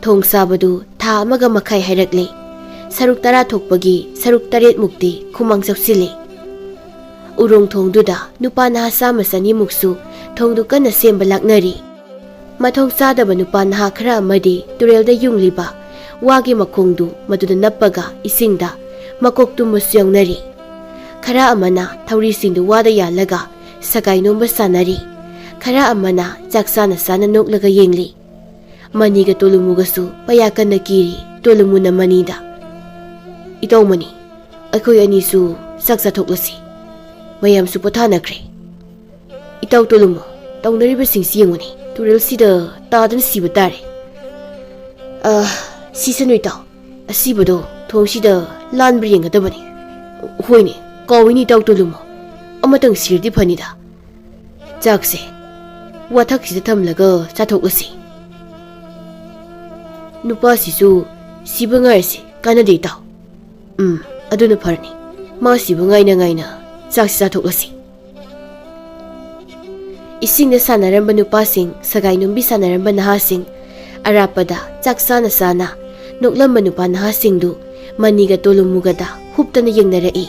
ꯊꯣꯡ ꯁꯥꯕꯗꯨ ꯊꯥ ꯑꯃꯒ ꯃꯈꯥꯏ ꯍꯥꯏꯔꯛꯂꯦ꯫ ꯁꯔꯨꯛ ꯇꯔꯥ ꯊꯣꯛꯄꯒꯤ ꯁꯔꯨꯛ ꯇꯔꯦꯠꯃꯨꯛꯇꯤ ꯈꯨꯃꯥꯡ ꯆꯥꯎꯁꯤꯜꯂꯦ꯫ ꯎꯔꯣꯡ ꯊꯣꯡꯗꯨꯗ ꯅꯨꯄꯥ ꯅꯍꯥ ꯆꯥꯝꯃ ꯆꯅꯤꯃꯨꯛꯁꯨ ꯊꯣꯡꯗꯨ ꯀꯟꯅ ꯁꯦꯝꯕ ꯂꯥꯛꯅꯔꯤ꯫ ꯃꯊꯣꯡ ꯆꯥꯗꯕ ꯅꯨꯄꯥ ꯅꯍꯥ ꯈꯔ ꯑꯃꯗꯤ ꯇꯨꯔꯦꯜꯗ ꯌꯨꯡꯂꯤꯕ ꯋꯥꯒꯤ ꯃꯈꯣꯡꯗꯨ ꯃꯗꯨꯗ ꯅꯞꯄꯒ ꯏꯁꯤꯡꯗ ꯃꯀꯣꯛ ꯇꯨꯝꯕꯁꯨ ꯌꯥꯎꯅꯔꯤ꯫ ꯈꯔ ꯑꯃꯅ ꯊꯧꯔꯤꯁꯤꯡꯗꯨ ꯋꯥꯗ ꯌꯥꯜꯂꯒ ꯁꯒꯥꯏ ꯅꯣꯝꯕ ꯁꯥꯟꯅꯔꯤ꯫ ꯈꯔ ꯑꯃꯅ ꯆꯥꯛ ꯆꯥꯅ ꯆꯥꯅ ꯅꯣꯛꯂꯒ ꯌꯦꯡꯂꯤ꯫ ꯃꯅꯤꯒ ꯇꯣꯂꯨꯃꯨꯒꯁꯨ ꯄꯌꯥ ꯀꯟꯅ ꯀꯤꯔꯤ꯫ ꯇꯣꯂꯨꯃꯨꯅ ꯃꯅꯤꯗ, "ꯏꯇꯥꯎ ꯃꯅꯤ, ꯑꯩꯈꯣꯏ ꯑꯅꯤꯁꯨ ꯆꯥꯛ ꯆꯥꯊꯣꯛꯂꯁꯤ꯫ ꯃꯌꯥꯝꯁꯨ ꯄꯣꯊꯥꯅꯈ꯭ꯔꯦ꯫ ꯏꯇꯥꯎ ꯇꯣꯂꯨꯃꯨ, ꯇꯧꯅꯔꯤꯕꯁꯤꯡꯁꯤ ꯌꯦꯡꯉꯨꯅꯦ꯫ ꯇꯨꯔꯦꯜꯁꯤꯗ ꯇꯥꯗꯨꯅ ꯁꯤꯕ ꯇꯥꯔꯦ꯫ ꯑ, ꯁꯤꯁꯅꯨ ꯏꯇꯥꯎ꯫ ꯑꯁꯤꯕꯗꯣ ꯊꯣꯡꯁꯤꯗ ꯂꯥꯟꯕ꯭ꯔꯥ ꯌꯦꯡꯒꯗꯕꯅꯤ꯫ ꯍꯣꯏꯅꯦ, ꯀꯥꯎꯏꯅꯦ ꯏꯇꯥꯎ ꯇꯣꯂꯨꯃꯨ꯫ ꯑꯃꯇꯪ ꯁꯤꯔꯗꯤ ꯐꯅꯤꯗ꯫ ꯆꯥꯛꯁꯦ ꯋꯥꯊꯛꯁꯤꯗ ꯊꯝꯂꯒ ꯆꯥꯊꯣꯛꯂꯁꯤ꯫ ꯅꯨꯄꯥꯁꯤꯁꯨ ꯁꯤꯕ ꯉꯥꯏꯔꯁꯤ, ꯀꯥꯟꯅꯗꯦ ꯏꯇꯥꯎ꯫ ꯎꯝ, ꯑꯗꯨꯅ ꯐꯔꯅꯤ꯫ ꯃꯥ ꯁꯤꯕ ꯉꯥꯏꯅ ꯉꯥꯏꯅ ꯆꯥꯛꯁꯤ ꯆꯥꯊꯣꯛꯂꯁꯤ꯫" ꯏꯁꯤꯡꯗ ꯁꯥꯟꯅꯔꯝꯕ ꯅꯨꯄꯥꯁꯤꯡ, ꯁꯒꯥꯏ ꯅꯨꯡꯕꯤ ꯁꯥꯟꯅꯔꯝꯕ ꯅꯍꯥꯁꯤꯡ, ꯑꯔꯥꯞꯄꯗ ꯆꯥꯛ ꯆꯥꯅ ꯆꯥꯅ ꯅꯣꯛꯂꯝꯕ ꯅꯨꯄꯥ ꯅꯍꯥꯁꯤꯡꯗꯨ ꯃꯅꯤꯒ ꯇꯣꯂꯨꯃꯨꯒꯗ ꯍꯨꯞꯇꯅ ꯌꯦꯡꯅꯔꯛꯏ꯫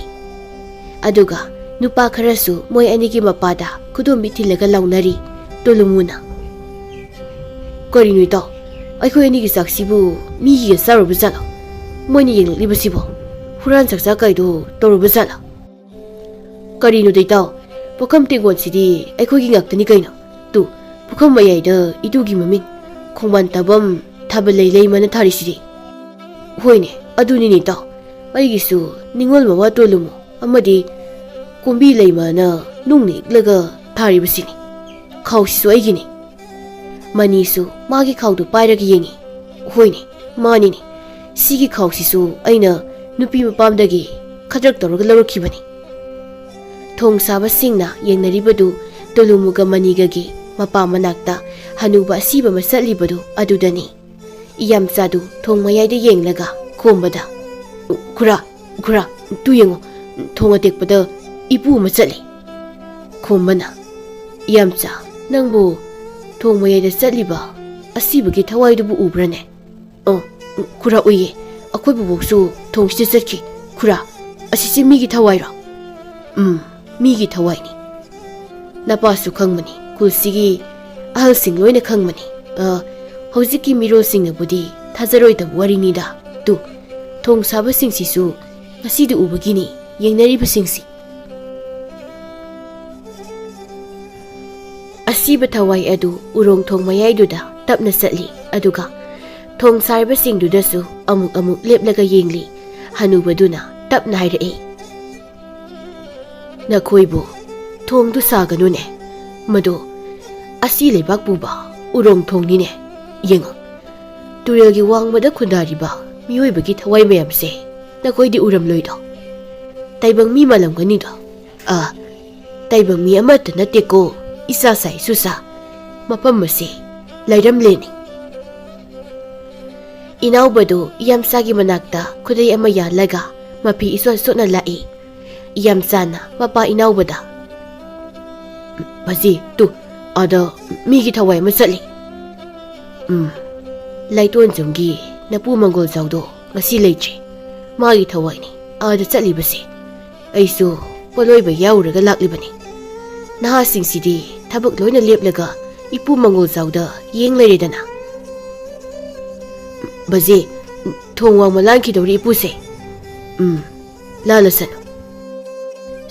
ꯑꯗꯨꯒ ꯅꯨꯄꯥ ꯈꯔꯁꯨ ꯃꯣꯏ ꯑꯅꯤꯒꯤ ꯃꯄꯥꯗ ꯈꯨꯗꯣꯝꯕꯤ ꯊꯤꯜꯂꯒ ꯂꯥꯎꯅꯔꯤ꯫ ꯇꯣꯂꯨꯃꯨꯅ, "ꯀꯔꯤꯅꯣ ꯏꯇꯥꯎ? ꯑꯩꯈꯣꯏ ꯑꯅꯤꯒꯤ ꯆꯥꯛꯁꯤꯕꯨ ꯃꯤꯒꯤꯒ ꯆꯥꯔꯨꯕ ꯖꯥꯠꯂꯣ? ꯃꯣꯏꯅ ꯌꯦꯡꯂꯛꯂꯤꯕꯁꯤꯕꯣ ꯍꯨꯔꯥꯟ ꯆꯥꯛꯆꯥ ꯀꯥꯏꯗꯣ ꯇꯧꯔꯨꯕ ꯖꯥꯠꯂꯣ?" "ꯀꯔꯤꯅꯣꯗ ꯏꯇꯥꯎ, ꯄꯨꯈꯝ ꯇꯦꯡꯀꯣꯠꯁꯤꯗꯤ ꯑꯩꯈꯣꯏꯒꯤ ꯉꯥꯛꯇꯅꯤ ꯀꯩꯅꯣ꯫ ꯇꯨ, ꯄꯨꯈꯝ ꯃꯌꯥꯏꯗ ꯏꯇꯨꯒꯤ ꯃꯃꯤꯡ, ꯈꯣꯡꯕꯥꯟ ꯇꯥꯐꯝ ꯊꯥꯕꯜ ꯂꯩ ꯂꯩꯃꯅ ꯊꯥꯔꯤꯁꯤꯗꯤ꯫ ꯍꯣꯏꯅꯦ, ꯑꯗꯨꯅꯤꯅꯦ ꯏꯇꯥꯎ, ꯑꯩꯒꯤꯁꯨ ꯅꯤꯡꯉꯣꯜ ꯃꯋꯥ ꯇꯣꯂꯨꯃꯨ ꯑꯃꯗꯤ ꯀꯣꯝꯕꯤ ꯂꯩꯃꯅ ꯅꯨꯡ ꯅꯤꯛꯂꯒ ꯊꯥꯔꯤꯕꯁꯤꯅꯤ꯫ ꯈꯥꯎꯁꯤꯁꯨ ꯑꯩꯒꯤꯅꯤ꯫" ꯃꯅꯤꯁꯨ ꯃꯥꯒꯤ ꯈꯥꯎꯗꯨ ꯄꯥꯏꯔꯒ ꯌꯦꯡꯉꯤ꯫ "ꯍꯣꯏꯅꯦ, ꯃꯥꯅꯤꯅꯦ, ꯁꯤꯒꯤ ꯈꯥꯎꯁꯤꯁꯨ ꯑꯩꯅ ꯅꯨꯄꯤ ꯃꯄꯥꯝꯗꯒꯤ ꯈꯗ꯭ꯔꯛ ꯇꯧꯔꯒ ꯂꯧꯔꯛꯈꯤꯕꯅꯤ꯫" ꯊꯣꯡ ꯁꯥꯕꯁꯤꯡꯅ ꯌꯦꯡꯅꯔꯤꯕꯗꯨ ꯇꯣꯂꯨꯃꯨꯒ ꯃꯅꯤꯒꯒꯤ ꯃꯄꯥ ꯃꯅꯥꯛꯇ ꯍꯅꯨꯕ ꯑꯁꯤꯕ ꯑꯃ ꯆꯠꯂꯤꯕꯗꯨ ꯑꯗꯨꯗꯅꯤ꯫ ꯏꯌꯥꯝꯆꯥꯗꯨ ꯊꯣꯡ ꯃꯌꯥꯏꯗ ꯌꯦꯡꯂꯒ ꯈꯣꯝꯕꯗ, "ꯈꯨꯔꯥ, ꯈꯨꯔꯥ, ꯇꯨ ꯌꯦꯡꯉꯣ, ꯊꯣꯡ ꯑꯇꯦꯛꯄꯗ ꯏꯄꯨ ꯑꯃ ꯆꯠꯂꯤ꯫" ꯈꯣꯝꯕꯅ, "ꯏꯌꯥꯝꯆꯥ, ꯅꯪꯕꯨ ꯊꯣꯡ ꯃꯌꯥꯏꯗ ꯆꯠꯂꯤꯕ ꯑꯁꯤꯕꯒꯤ ꯊꯋꯥꯏꯗꯨꯕꯨ ꯎꯕ꯭ꯔꯅꯦ?" "ꯑꯣ, ꯈꯨꯔꯥ, ꯎꯏꯌꯦ꯫ ꯑꯩꯈꯣꯏ ꯕꯨꯕꯣꯛꯁꯨ ꯊꯣꯡꯁꯤꯗ ꯆꯠꯈꯤ꯫ ꯈꯨꯔꯥ, ꯑꯁꯤꯁꯦ ꯃꯤꯒꯤ ꯊꯋꯥꯏꯔꯣ?" "ꯎꯝ, ꯃꯤꯒꯤ ꯊꯋꯥꯏꯅꯤ꯫ ꯅꯄꯥꯁꯨ ꯈꯪꯕꯅꯤ, ꯈꯨꯜꯁꯤꯒꯤ ꯑꯍꯜꯁꯤꯡ ꯂꯣꯏꯅ ꯈꯪꯕꯅꯤ꯫ ꯑ, ꯍꯧꯖꯤꯛꯀꯤ ꯃꯤꯔꯣꯜꯁꯤꯡꯅꯕꯨꯗꯤ ꯊꯥꯖꯔꯣꯏꯗꯕ ꯋꯥꯔꯤꯅꯤꯗ꯫ ꯇꯨ, ꯊꯣꯡ ꯁꯥꯕꯁꯤꯡꯁꯤꯁꯨ ꯉꯁꯤꯗ ꯎꯕꯒꯤꯅꯤ ꯌꯦꯡꯅꯔꯤꯕꯁꯤꯡꯁꯤ꯫" ꯑꯁꯤꯕ ꯊꯋꯥꯏ ꯑꯗꯨ ꯎꯔꯣꯡ ꯊꯣꯡ ꯃꯌꯥꯏꯗꯨꯗ ꯇꯞꯅ ꯆꯠꯂꯤ, ꯑꯗꯨꯒ ꯊꯣꯡ ꯁꯥꯔꯤꯕꯁꯤꯡꯗꯨꯗꯁꯨ ꯑꯃꯨꯛ ꯑꯃꯨꯛ ꯂꯦꯞꯂꯒ ꯌꯦꯡꯂꯤ꯫ ꯍꯅꯨꯕꯗꯨꯅ ꯇꯞꯅ ꯍꯥꯏꯔꯛꯏ, "ꯅꯈꯣꯏꯕꯨ ꯊꯣꯡꯗꯨ ꯁꯥꯒꯅꯨꯅꯦ, ꯃꯗꯨ ꯑꯁꯤ ꯂꯩꯕꯥꯛ ꯄꯨꯕ ꯎꯔꯣꯡ ꯊꯣꯡꯅꯤꯅꯦ꯫ ꯌꯦꯡꯉꯨ, ꯇꯨꯔꯦꯜꯒꯤ ꯋꯥꯡꯃꯗ ꯈꯨꯟꯗꯥꯔꯤꯕ ꯃꯤꯑꯣꯏꯕꯒꯤ ꯊꯋꯥꯏ ꯃꯌꯥꯝꯁꯦ ꯅꯈꯣꯏꯗꯤ ꯎꯔꯝꯂꯣꯏꯗꯣ? ꯇꯥꯏꯕꯪ ꯃꯤ ꯃꯥꯜꯂꯝꯒꯅꯤꯗꯣ?" "ꯑ, ꯇꯥꯏꯕꯪ ꯃꯤ ꯑꯃꯠꯇ ꯅꯠꯇꯦꯀꯣ, ꯏꯁꯥ ꯁꯥ ꯏꯁꯨ ꯁꯥ꯫ ꯃꯐꯝ ꯑꯁꯤ ꯂꯥꯏꯔꯝꯂꯦꯟꯅꯤ꯫" ꯏꯅꯥꯎꯕꯗꯨ ꯏꯌꯥꯝꯆꯥꯒꯤ ꯃꯅꯥꯛꯇ ꯈꯨꯗꯩ ꯑꯃ ꯌꯥꯜꯂꯒ ꯃꯐꯤ ꯏꯆꯣꯠ ꯆꯣꯠꯅ ꯂꯥꯛꯏ꯫ ꯏꯌꯥꯝꯆꯥꯅ ꯃꯄꯥ ꯏꯅꯥꯎꯕꯗ, "ꯕꯥꯖꯤ, ꯇꯨ, ꯑꯥꯗ ꯃꯤꯒꯤ ꯊꯋꯥꯏ ꯑꯃ ꯆꯠꯂꯤ꯫" "ꯎꯝ, ꯂꯥꯏꯇꯣꯟꯖꯝꯒꯤ ꯅꯄꯨ ꯃꯪꯒꯣꯜꯖꯥꯎꯗꯣ ꯉꯁꯤ ꯂꯩꯇ꯭ꯔꯦ꯫ ꯃꯥꯒꯤ ꯊꯋꯥꯏꯅꯤ꯫ ꯑꯥꯗ ꯆꯠꯂꯤꯕꯁꯦ? ꯑꯩꯁꯨ ꯄꯣꯠꯂꯣꯏꯕ ꯌꯥꯎꯔꯒ ꯂꯥꯛꯂꯤꯕꯅꯤ꯫ ꯅꯍꯥꯁꯤꯡꯁꯤꯗꯤ ꯊꯕꯛ ꯂꯣꯏꯅ ꯂꯦꯞꯂꯒ ꯏꯄꯨ ꯃꯉꯣꯜꯖꯥꯎꯗ ꯌꯦꯡ ꯂꯩꯔꯦꯗꯅ꯫ ꯕꯖꯦ, ꯊꯣꯡ ꯋꯥꯡꯃ ꯂꯥꯟꯈꯤꯗꯧꯔꯤ ꯏꯄꯨꯁꯦ꯫ ꯎꯝ, ꯂꯥꯜꯂꯁꯅꯨ꯫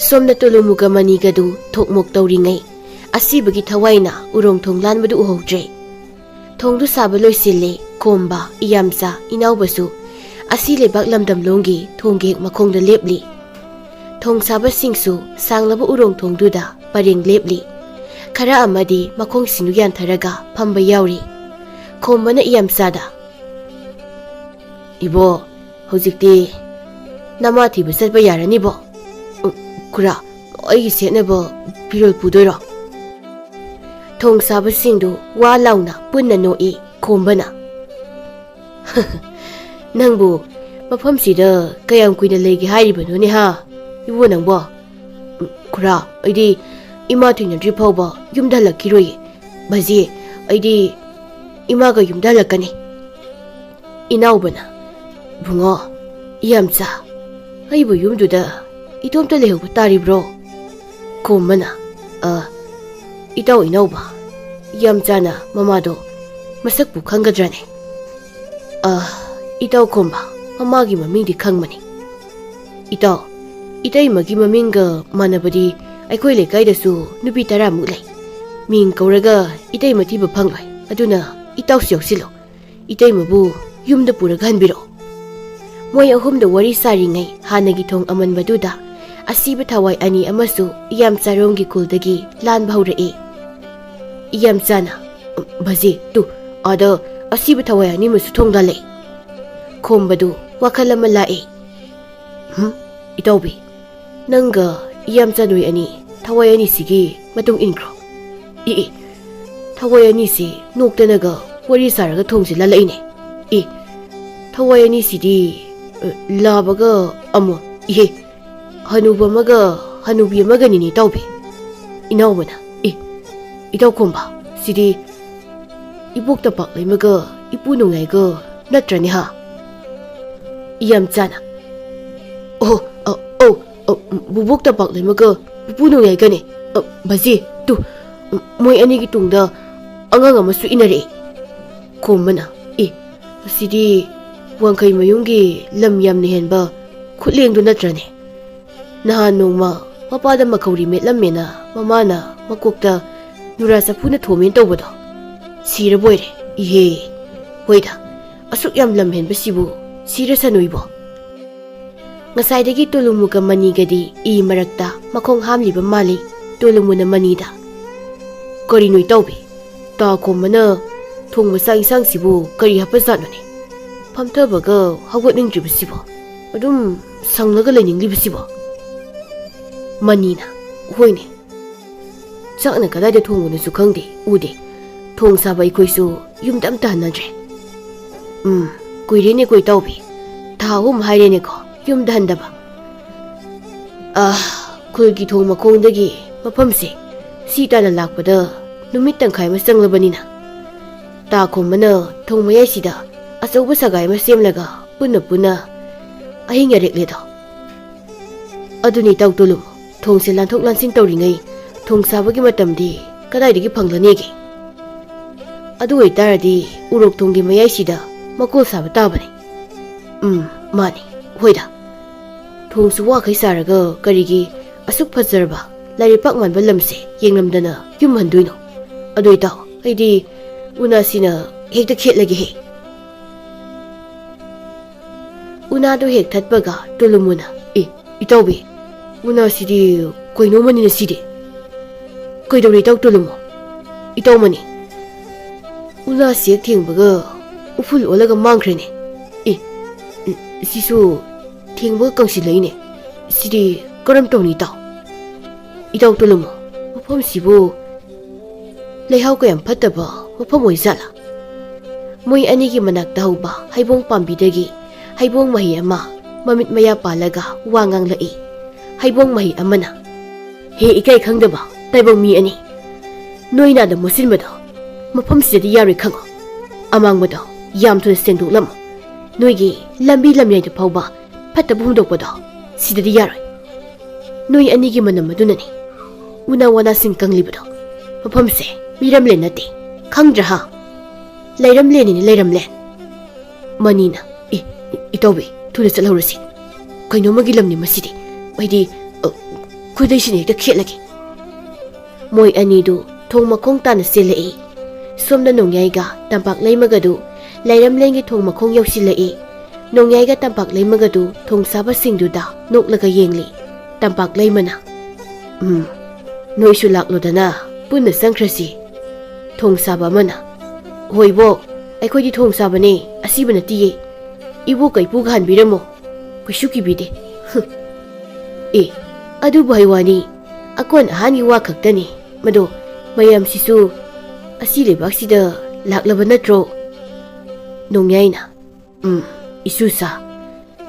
ꯁꯣꯝꯅ ꯇꯣꯂꯨꯃꯨꯒ ꯃꯅꯤꯒꯗꯨ ꯊꯣꯛꯃꯣꯛ ꯇꯧꯔꯤꯉꯩ, ꯑꯁꯤꯕꯒꯤ ꯊꯋꯥꯏꯅ ꯎꯔꯣꯡ ꯊꯣꯡ ꯂꯥꯟꯕꯗꯨ ꯎꯍꯧꯗ꯭ꯔꯦ꯫ ꯊꯣꯡꯗꯨ ꯁꯥꯕ ꯂꯣꯏꯁꯤꯜꯂꯦ꯫ ꯈꯣꯝꯕ, ꯏꯌꯥꯝꯆꯥ, ꯏꯅꯥꯎꯕꯁꯨ ꯑꯁꯤ ꯂꯩꯕꯥꯛ ꯂꯝꯗꯝꯂꯣꯝꯒꯤ ꯊꯣꯡꯒꯤ ꯍꯦꯛ ꯃꯈꯣꯡꯗ ꯂꯦꯞꯂꯤ꯫ ꯊꯣꯡ ꯁꯥꯕꯁꯤꯡꯁꯨ ꯁꯥꯡꯂꯕ ꯎꯔꯣꯡ ꯊꯣꯡꯗꯨꯗ ꯄꯔꯦꯡ ꯂꯦꯞꯂꯤ꯫ ꯈꯔ ꯑꯃꯗꯤ ꯃꯈꯣꯡꯁꯤꯡꯗꯨ ꯌꯥꯟꯊꯔꯒ ꯐꯝꯕ ꯌꯥꯎꯔꯤ꯫ ꯈꯣꯝꯕꯅ ꯏꯌꯥꯝꯆꯥꯗ, "ꯏꯕꯣ, ꯍꯧꯖꯤꯛꯇꯤ ꯅꯃꯥ ꯊꯤꯕ ꯆꯠꯄ ꯌꯥꯔꯅꯤꯕꯣ꯫ ꯎꯝ, ꯈꯨꯔꯥ, ꯑꯩꯒꯤ ꯁꯦꯠꯅꯕ ꯐꯤꯔꯣꯜ ꯄꯨꯗꯣꯏꯔꯣ?" ꯊꯣꯡ ꯁꯥꯕꯁꯤꯡꯗꯨ ꯋꯥ ꯂꯥꯎꯅ ꯄꯨꯟꯅ ꯅꯣꯛꯏ꯫ ꯈꯣꯝꯕꯅ, "ꯅꯪꯕꯨ ꯃꯐꯝꯁꯤꯗ ꯀꯌꯥꯝ ꯀꯨꯏꯅ ꯂꯩꯒꯦ ꯍꯥꯏꯔꯤꯕꯅꯣꯅꯦ ꯍꯥ, ꯏꯕꯣ ꯅꯪꯕꯣ?" "ꯎꯝ, ꯈꯨꯔꯥ, ꯑꯩꯗꯤ ꯏꯃꯥ ꯊꯦꯡꯅꯗ꯭ꯔꯤ ꯐꯥꯎꯕ ꯌꯨꯝꯗ ꯍꯜꯂꯛꯈꯤꯔꯣꯏꯌꯦ꯫ ꯕꯖꯤ, ꯑꯩꯗꯤ ꯏꯃꯥꯒ ꯌꯨꯝꯗ ꯍꯜꯂꯛꯀꯅꯤ꯫" ꯏꯅꯥꯎꯕꯅ, "ꯕꯨꯡꯉꯣ, ꯏꯌꯥꯝꯆꯥ, ꯑꯩꯕꯨ ꯌꯨꯝꯗꯨꯗ ꯏꯇꯣꯝꯇ ꯂꯩꯍꯧꯕ ꯇꯥꯔꯤꯕ꯭ꯔꯣ?" ꯈꯣꯝꯕꯅ, "ꯑ, ꯏꯇꯥꯎ ꯏꯅꯥꯎꯕ, ꯏꯌꯥꯝꯆꯥꯅ ꯃꯃꯥꯗꯣ ꯃꯁꯛꯄꯨ ꯈꯪꯒꯗ꯭ꯔꯅꯦ?" "ꯑ, ꯏꯇꯥꯎ ꯈꯣꯝꯕ, ꯃꯃꯥꯒꯤ ꯃꯃꯤꯡꯗꯤ ꯈꯪꯕꯅꯤ꯫" "ꯏꯇꯥꯎ, ꯏꯇꯩꯃꯒꯤ ꯃꯃꯤꯡꯒ ꯃꯥꯟꯅꯕꯗꯤ ꯑꯩꯈꯣꯏ ꯂꯩꯀꯥꯏꯗꯁꯨ ꯅꯨꯄꯤ ꯇꯔꯥꯃꯨꯛ ꯂꯩ꯫ ꯃꯤꯡ ꯀꯧꯔꯒ ꯏꯇꯩꯃ ꯊꯤꯕ ꯐꯪꯂꯣꯏ꯫ ꯑꯗꯨꯅ ꯏꯇꯥꯎꯁꯨ ꯌꯥꯎꯁꯤꯜꯂꯣ꯫ ꯏꯇꯩꯃꯕꯨ ꯌꯨꯝꯗ ꯄꯨꯔꯒ ꯍꯟꯕꯤꯔꯛꯑꯣ꯫" ꯃꯣꯏ ꯑꯍꯨꯝꯗ ꯋꯥꯔꯤ ꯁꯥꯔꯤꯉꯩ ꯍꯥꯟꯅꯒꯤ ꯊꯣꯡ ꯑꯃꯟꯕꯗꯨꯗ ꯑꯁꯤꯕ ꯊꯋꯥꯏ ꯑꯅꯤ ꯑꯃꯁꯨ ꯏꯌꯥꯝꯆꯥꯔꯣꯝꯒꯤ ꯈꯨꯜꯗꯒꯤ ꯂꯥꯟꯕ ꯍꯧꯔꯛꯏ꯫ ꯏꯌꯥꯝꯆꯥꯅ, "ꯕꯖꯤ, ꯇꯨ, ꯑꯥꯗ ꯑꯁꯤꯕ ꯊꯋꯥꯏ ꯑꯅꯤꯃꯁꯨ ꯊꯣꯡ ꯂꯥꯜꯂꯛꯏ꯫" ꯈꯣꯝꯕꯗꯨ ꯋꯥꯈꯜ ꯑꯃ ꯂꯥꯛꯏ꯫ "ꯍꯝ? ꯏꯇꯥꯎꯕꯤ, ꯅꯪꯒ ꯏꯌꯥꯝꯆꯥ ꯅꯣꯏ ꯑꯅꯤ ꯊꯋꯥꯏ ꯑꯅꯤꯁꯤꯒꯤ ꯃꯇꯨꯡ ꯏꯟꯈ꯭ꯔꯣ꯫" "ꯏ, ꯏ, ꯊꯋꯥꯏ ꯑꯅꯤꯁꯤ ꯅꯣꯛꯇꯅꯒ ꯋꯥꯔꯤ ꯁꯥꯔꯒ ꯊꯣꯡꯁꯤ ꯂꯥꯜꯂꯛꯏꯅꯦ꯫ ꯏ, ꯊꯋꯥꯏ ꯑꯅꯤꯁꯤꯗꯤ, ꯑ, ꯂꯥꯕꯒ ꯑꯃꯣ, ꯏꯍꯦ, ꯍꯅꯨꯕ ꯑꯃꯒ ꯍꯅꯨꯕꯤ ꯑꯃꯒꯅꯤꯅꯦ ꯏꯇꯥꯎꯕꯤ꯫" ꯏꯅꯥꯎꯕꯅ, "ꯏ, ꯏꯇꯥꯎ ꯈꯣꯝꯕ, ꯁꯤꯗꯤ ꯏꯕꯣꯛꯇ ꯄꯥꯛꯂꯩꯃꯒ ꯏꯄꯨ ꯅꯣꯡꯌꯥꯏꯒ ꯅꯠꯇ꯭ꯔꯅꯦ ꯍꯥ?" ꯏꯌꯥꯝꯆꯥꯅ, ꯑꯣ, ꯑ, ꯑꯧ, ꯑ, ꯕꯨꯕꯣꯛ ꯇꯝꯄꯥꯛ ꯂꯩꯃꯒ ꯄꯨꯄꯨ ꯅꯣꯡꯌꯥꯏꯒꯅꯦ꯫ ꯑ, ꯕꯥꯖꯤ, ꯇꯨ, ꯃꯣꯏ ꯑꯅꯤꯒꯤ ꯇꯨꯡꯗ ꯑꯉꯥꯡ ꯑꯃꯁꯨ ꯏꯟꯅꯔꯛꯑꯦ꯫ ꯈꯣꯝꯕꯅ, "ꯑꯦ, ꯃꯁꯤꯗꯤ ꯋꯥꯡꯈꯩ ꯃꯌꯨꯝꯒꯤ ꯂꯝ ꯌꯥꯝꯅ ꯍꯦꯟꯕ ꯈꯨꯠꯂꯦꯡꯗꯨ ꯅꯠꯇ꯭ꯔꯅꯦ? ꯅꯍꯥꯟ ꯅꯣꯡꯃ ꯃꯄꯥꯗ ꯃꯈꯧꯔꯤ ꯃꯦꯠꯂꯝꯃꯦꯅ ꯃꯃꯥꯅ ꯃꯀꯣꯛꯇ ꯅꯨꯔꯥ ꯆꯐꯨꯅ ꯊꯣꯝꯃꯦꯅ ꯇꯧꯕꯗꯣ꯫ ꯁꯤꯔꯕꯣꯏꯔꯦ꯫ ꯏꯍꯦ, ꯍꯣꯏꯗ, ꯑꯁꯨꯛ ꯌꯥꯝ ꯂꯝ ꯍꯦꯟꯕꯁꯤꯕꯨ ꯁꯤꯔꯁꯅꯨ ꯏꯕꯣ꯫" ꯉꯁꯥꯏꯗꯒꯤ ꯇꯣꯂꯨꯃꯨꯒ ꯃꯅꯤꯒꯗꯤ ꯏ ꯃꯔꯛꯇ ꯃꯈꯣꯡ ꯍꯥꯝꯂꯤꯕ ꯃꯥꯜꯂꯤ꯫ ꯇꯣꯂꯨꯃꯨꯅ ꯃꯅꯤꯗ, "ꯀꯔꯤꯅꯣ ꯏꯇꯥꯎꯕꯤ? ꯇꯥ ꯈꯣꯝꯕꯅ ꯊꯣꯡꯕ ꯆꯥꯛ ꯏꯟꯁꯥꯡꯁꯤꯕꯨ ꯀꯔꯤ ꯍꯥꯞꯄꯖꯥꯠꯅꯣꯅꯦ? ꯐꯝꯊꯕꯒ ꯍꯧꯒꯠꯅꯤꯡꯗ꯭ꯔꯤꯕꯁꯤꯕꯣ? ꯑꯗꯨꯝ ꯁꯪꯂꯒ ꯂꯩꯅꯤꯡꯂꯤꯕꯁꯤꯕꯣ?" ꯃꯅꯤꯅ, "ꯍꯣꯏꯅꯦ, ꯆꯥꯛꯅ ꯀꯗꯥꯏꯗ ꯊꯣꯡꯕꯅꯣꯁꯨ ꯈꯪꯗꯦ, ꯎꯗꯦ꯫ ꯊꯣꯡ ꯁꯥꯕ ꯑꯩꯈꯣꯏꯁꯨ ꯌꯨꯝꯗ ꯑꯝꯇ ꯍꯟꯅꯗ꯭ꯔꯦ꯫ ꯎꯝ, ꯀꯨꯏꯔꯦꯅꯦꯀꯣ ꯏꯇꯥꯎꯕꯤ, ꯊꯥ ꯑꯍꯨꯝ ꯍꯥꯏꯔꯦꯅꯦꯀꯣ ꯌꯨꯝꯗ ꯍꯟꯗꯕ꯫ ꯑꯥ, ꯈꯨꯜꯒꯤ ꯊꯣꯡ ꯃꯈꯣꯡꯗꯒꯤ ꯃꯐꯝꯁꯦ ꯁꯤ ꯇꯥꯟꯅ ꯂꯥꯛꯄꯗ ꯅꯨꯃꯤꯠ ꯇꯪꯈꯥꯏ ꯑꯃ ꯆꯪꯂꯕꯅꯤꯅ, ꯇꯥ ꯈꯣꯝꯕꯅ ꯊꯣꯡ ꯃꯌꯥꯏꯁꯤꯗ ꯑꯆꯧꯕ ꯁꯒꯥꯏ ꯑꯃ ꯁꯦꯝꯂꯒ ꯄꯨꯟꯅ ꯄꯨꯟꯅ ꯑꯍꯤꯡ ꯌꯥꯔꯦꯛꯂꯦꯗꯣ꯫ ꯑꯗꯨꯅꯤ ꯏꯇꯥꯎ ꯇꯣꯂꯨ, ꯊꯣꯡꯁꯦ ꯂꯥꯟꯊꯣꯛ ꯂꯥꯟꯁꯤꯟ ꯇꯧꯔꯤꯉꯩ ꯊꯣꯡ ꯁꯥꯕꯒꯤ ꯃꯇꯝꯗꯤ ꯀꯗꯥꯏꯗꯒꯤ ꯐꯪꯂꯅꯤꯒꯦ? ꯑꯗꯨ ꯑꯣꯏꯇꯥꯔꯗꯤ ꯎꯔꯣꯛ ꯊꯣꯡꯒꯤ ꯃꯌꯥꯏꯁꯤꯗ ꯃꯀꯣꯜ ꯁꯥꯕ ꯇꯥꯕꯅꯤ꯫" "ꯎꯝ, ꯃꯥꯅꯤ, ꯍꯣꯏꯗ꯫ ꯊꯣꯡꯁꯨ ꯋꯥꯈꯩ ꯁꯥꯔꯒ ꯀꯔꯤꯒꯤ ꯑꯁꯨꯛ ꯐꯖꯔꯕ ꯂꯥꯏꯔꯩꯄꯥꯛ ꯃꯥꯟꯕ ꯂꯝꯁꯦ ꯌꯦꯡꯂꯝꯗꯅ ꯌꯨꯝ ꯍꯟꯗꯣꯏꯅꯣ? ꯑꯗꯨ ꯏꯇꯥꯎ, ꯑꯩꯗꯤ ꯎꯅꯥꯁꯤꯅ ꯍꯦꯛꯇ ꯈꯦꯠꯂꯒꯦꯍꯦ꯫" ꯎꯅꯥꯗꯨ ꯍꯦꯛ ꯊꯠꯄꯒ ꯇꯣꯂꯨꯃꯨꯅ, "ꯑꯦ, ꯏꯇꯥꯎꯕꯤ, ꯎꯅꯥꯁꯤꯗꯤ ꯀꯩꯅꯣꯝꯃꯅꯤꯅ ꯁꯤꯗꯤ꯫ ꯀꯩꯗꯧꯔꯦ ꯏꯇꯥꯎ ꯇꯣꯂꯨꯃꯨ? ꯏꯇꯥꯎ ꯃꯅꯤ, ꯎꯅꯥꯁꯤ ꯍꯦꯛ ꯊꯦꯡꯕꯒ ꯎꯐꯨꯜ ꯑꯣꯜꯂꯒ ꯃꯥꯡꯈ꯭ꯔꯦꯅꯦ꯫ ꯑꯦ, ꯁꯤꯁꯨ ꯊꯦꯡꯕꯒ ꯀꯪꯁꯤꯜꯂꯛꯏꯅꯦ꯫ ꯁꯤꯗꯤ ꯀꯔꯝ ꯇꯧꯅꯤ ꯏꯇꯥꯎ? ꯏꯇꯥꯎ ꯇꯣꯂꯨꯃꯨ, ꯃꯐꯝꯁꯤꯕꯨ ꯂꯩꯍꯥꯎ ꯀꯌꯥꯝ ꯐꯠꯇꯕ ꯃꯐꯝ ꯑꯣꯏꯖꯥꯠꯂꯥ?" ꯃꯣꯏ ꯑꯅꯤꯒꯤ ꯃꯅꯥꯛꯇ ꯍꯧꯕ ꯍꯩꯕꯣꯡ ꯄꯥꯝꯕꯤꯗꯒꯤ ꯍꯩꯕꯣꯡ ꯃꯍꯩ ꯑꯃ ꯃꯃꯤꯠ ꯃꯌꯥ ꯄꯥꯜꯂꯒ ꯋꯥ ꯉꯥꯡꯂꯛꯏ꯫ ꯍꯩꯕꯣꯡ ꯃꯍꯩ ꯑꯃꯅ, "ꯍꯦ ꯏꯀꯥꯏ ꯈꯪꯗꯕ ꯇꯥꯏꯕꯪ ꯃꯤ ꯑꯅꯤ, ꯅꯣꯏ ꯅꯥꯗ ꯃꯣꯠꯁꯤꯟꯕꯗꯣ ꯃꯐꯝꯁꯤꯗꯗꯤ ꯌꯥꯔꯣꯏ ꯈꯪꯉꯣ꯫ ꯑꯃꯥꯡꯕꯗꯣ ꯌꯥꯝ ꯊꯨꯅ ꯁꯦꯡꯗꯣꯛꯂꯝꯃꯣ꯫ ꯅꯣꯏꯒꯤ ꯂꯝꯕꯤ ꯂꯝꯌꯥꯏꯗ ꯐꯥꯎꯕ ꯐꯠꯇꯕ ꯍꯨꯟꯗꯣꯛꯄꯗꯣ ꯁꯤꯗꯗꯤ ꯌꯥꯔꯣꯏ꯫ ꯅꯣꯏ ꯑꯅꯤꯒꯤ ꯃꯅꯝ ꯑꯗꯨꯅꯅꯤ ꯎꯅꯥ ꯋꯥꯅꯥꯁꯤꯡ ꯀꯪꯂꯤꯕꯗꯣ꯫ ꯃꯐꯝꯁꯦ ꯃꯤꯔꯝꯂꯦꯟ ꯅꯠꯇꯦ, ꯈꯪꯗ꯭ꯔꯥ ꯍꯥ? ꯂꯩꯔꯝꯂꯦꯟꯅꯤꯅꯦ, ꯂꯩꯔꯝꯂꯦꯟ꯫ ꯃꯅꯤꯅ, "ꯑꯦ, ꯏꯇꯥꯎꯕꯤ, ꯊꯨꯅ ꯆꯠꯍꯧꯔꯁꯤ꯫ ꯀꯩꯅꯣꯝꯃꯒꯤ ꯂꯝꯅꯤ ꯃꯁꯤꯗꯤ꯫ ꯑꯩꯗꯤ, ꯑ, ꯈꯨꯗꯩꯁꯤꯅ ꯍꯦꯛꯇ ꯈꯦꯠꯂꯒꯦ꯫" ꯃꯣꯏ ꯑꯅꯤꯗꯨ ꯊꯣꯡ ꯃꯈꯣꯡ ꯇꯥꯅ ꯆꯦꯜꯂꯛꯏ꯫ ꯁꯣꯝꯗ ꯅꯣꯡꯌꯥꯏꯒ ꯇꯝꯄꯥꯛ ꯂꯩꯃꯒꯗꯨ ꯂꯩꯔꯝꯂꯦꯟꯒꯤ ꯊꯣꯡ ꯃꯈꯣꯡ ꯌꯧꯁꯤꯜꯂꯛꯏ꯫ ꯅꯣꯡꯌꯥꯏꯒ ꯇꯝꯄꯥꯛ ꯂꯩꯃꯒꯗꯨ ꯊꯣꯡ ꯁꯥꯕꯁꯤꯡꯗꯨꯗ ꯅꯣꯛꯂꯒ ꯌꯦꯡꯂꯤ꯫ ꯇꯝꯄꯥꯛ ꯂꯩꯃꯅ, "ꯎꯝ, ꯅꯣꯏꯁꯨ ꯂꯥꯛꯂꯣꯗꯅ, ꯄꯨꯟꯅ ꯆꯪꯈ꯭ꯔꯁꯤ꯫" ꯊꯣꯡ ꯁꯥꯕ ꯑꯃꯅ, "ꯍꯣꯏꯕꯣ, ꯑꯩꯈꯣꯏꯗꯤ ꯊꯣꯡ ꯁꯥꯕꯅꯦ, ꯑꯁꯤꯕ ꯅꯠꯇꯤꯌꯦ꯫ ꯏꯕꯣꯛꯀ ꯏꯄꯨꯒ ꯍꯟꯕꯤꯔꯝꯃꯣ, ꯀꯩꯁꯨ ꯀꯤꯕꯤꯗꯦ꯫" "ꯑꯦ, ꯑꯗꯨꯕꯨ ꯍꯥꯏ ꯋꯥꯅꯤ, ꯑꯀꯣꯟ ꯑꯍꯥꯟꯒꯤ ꯋꯥ ꯈꯛꯇꯅꯤ꯫ ꯃꯗꯣ ꯃꯌꯥꯝꯁꯤꯁꯨ ꯑꯁꯤ ꯂꯩꯕꯥꯛꯁꯤꯗ ꯂꯥꯛꯂꯕ ꯅꯠꯇ꯭ꯔꯣ?" ꯅꯣꯡꯌꯥꯏꯅ, "ꯎꯝ, ꯏꯁꯨꯁꯥ,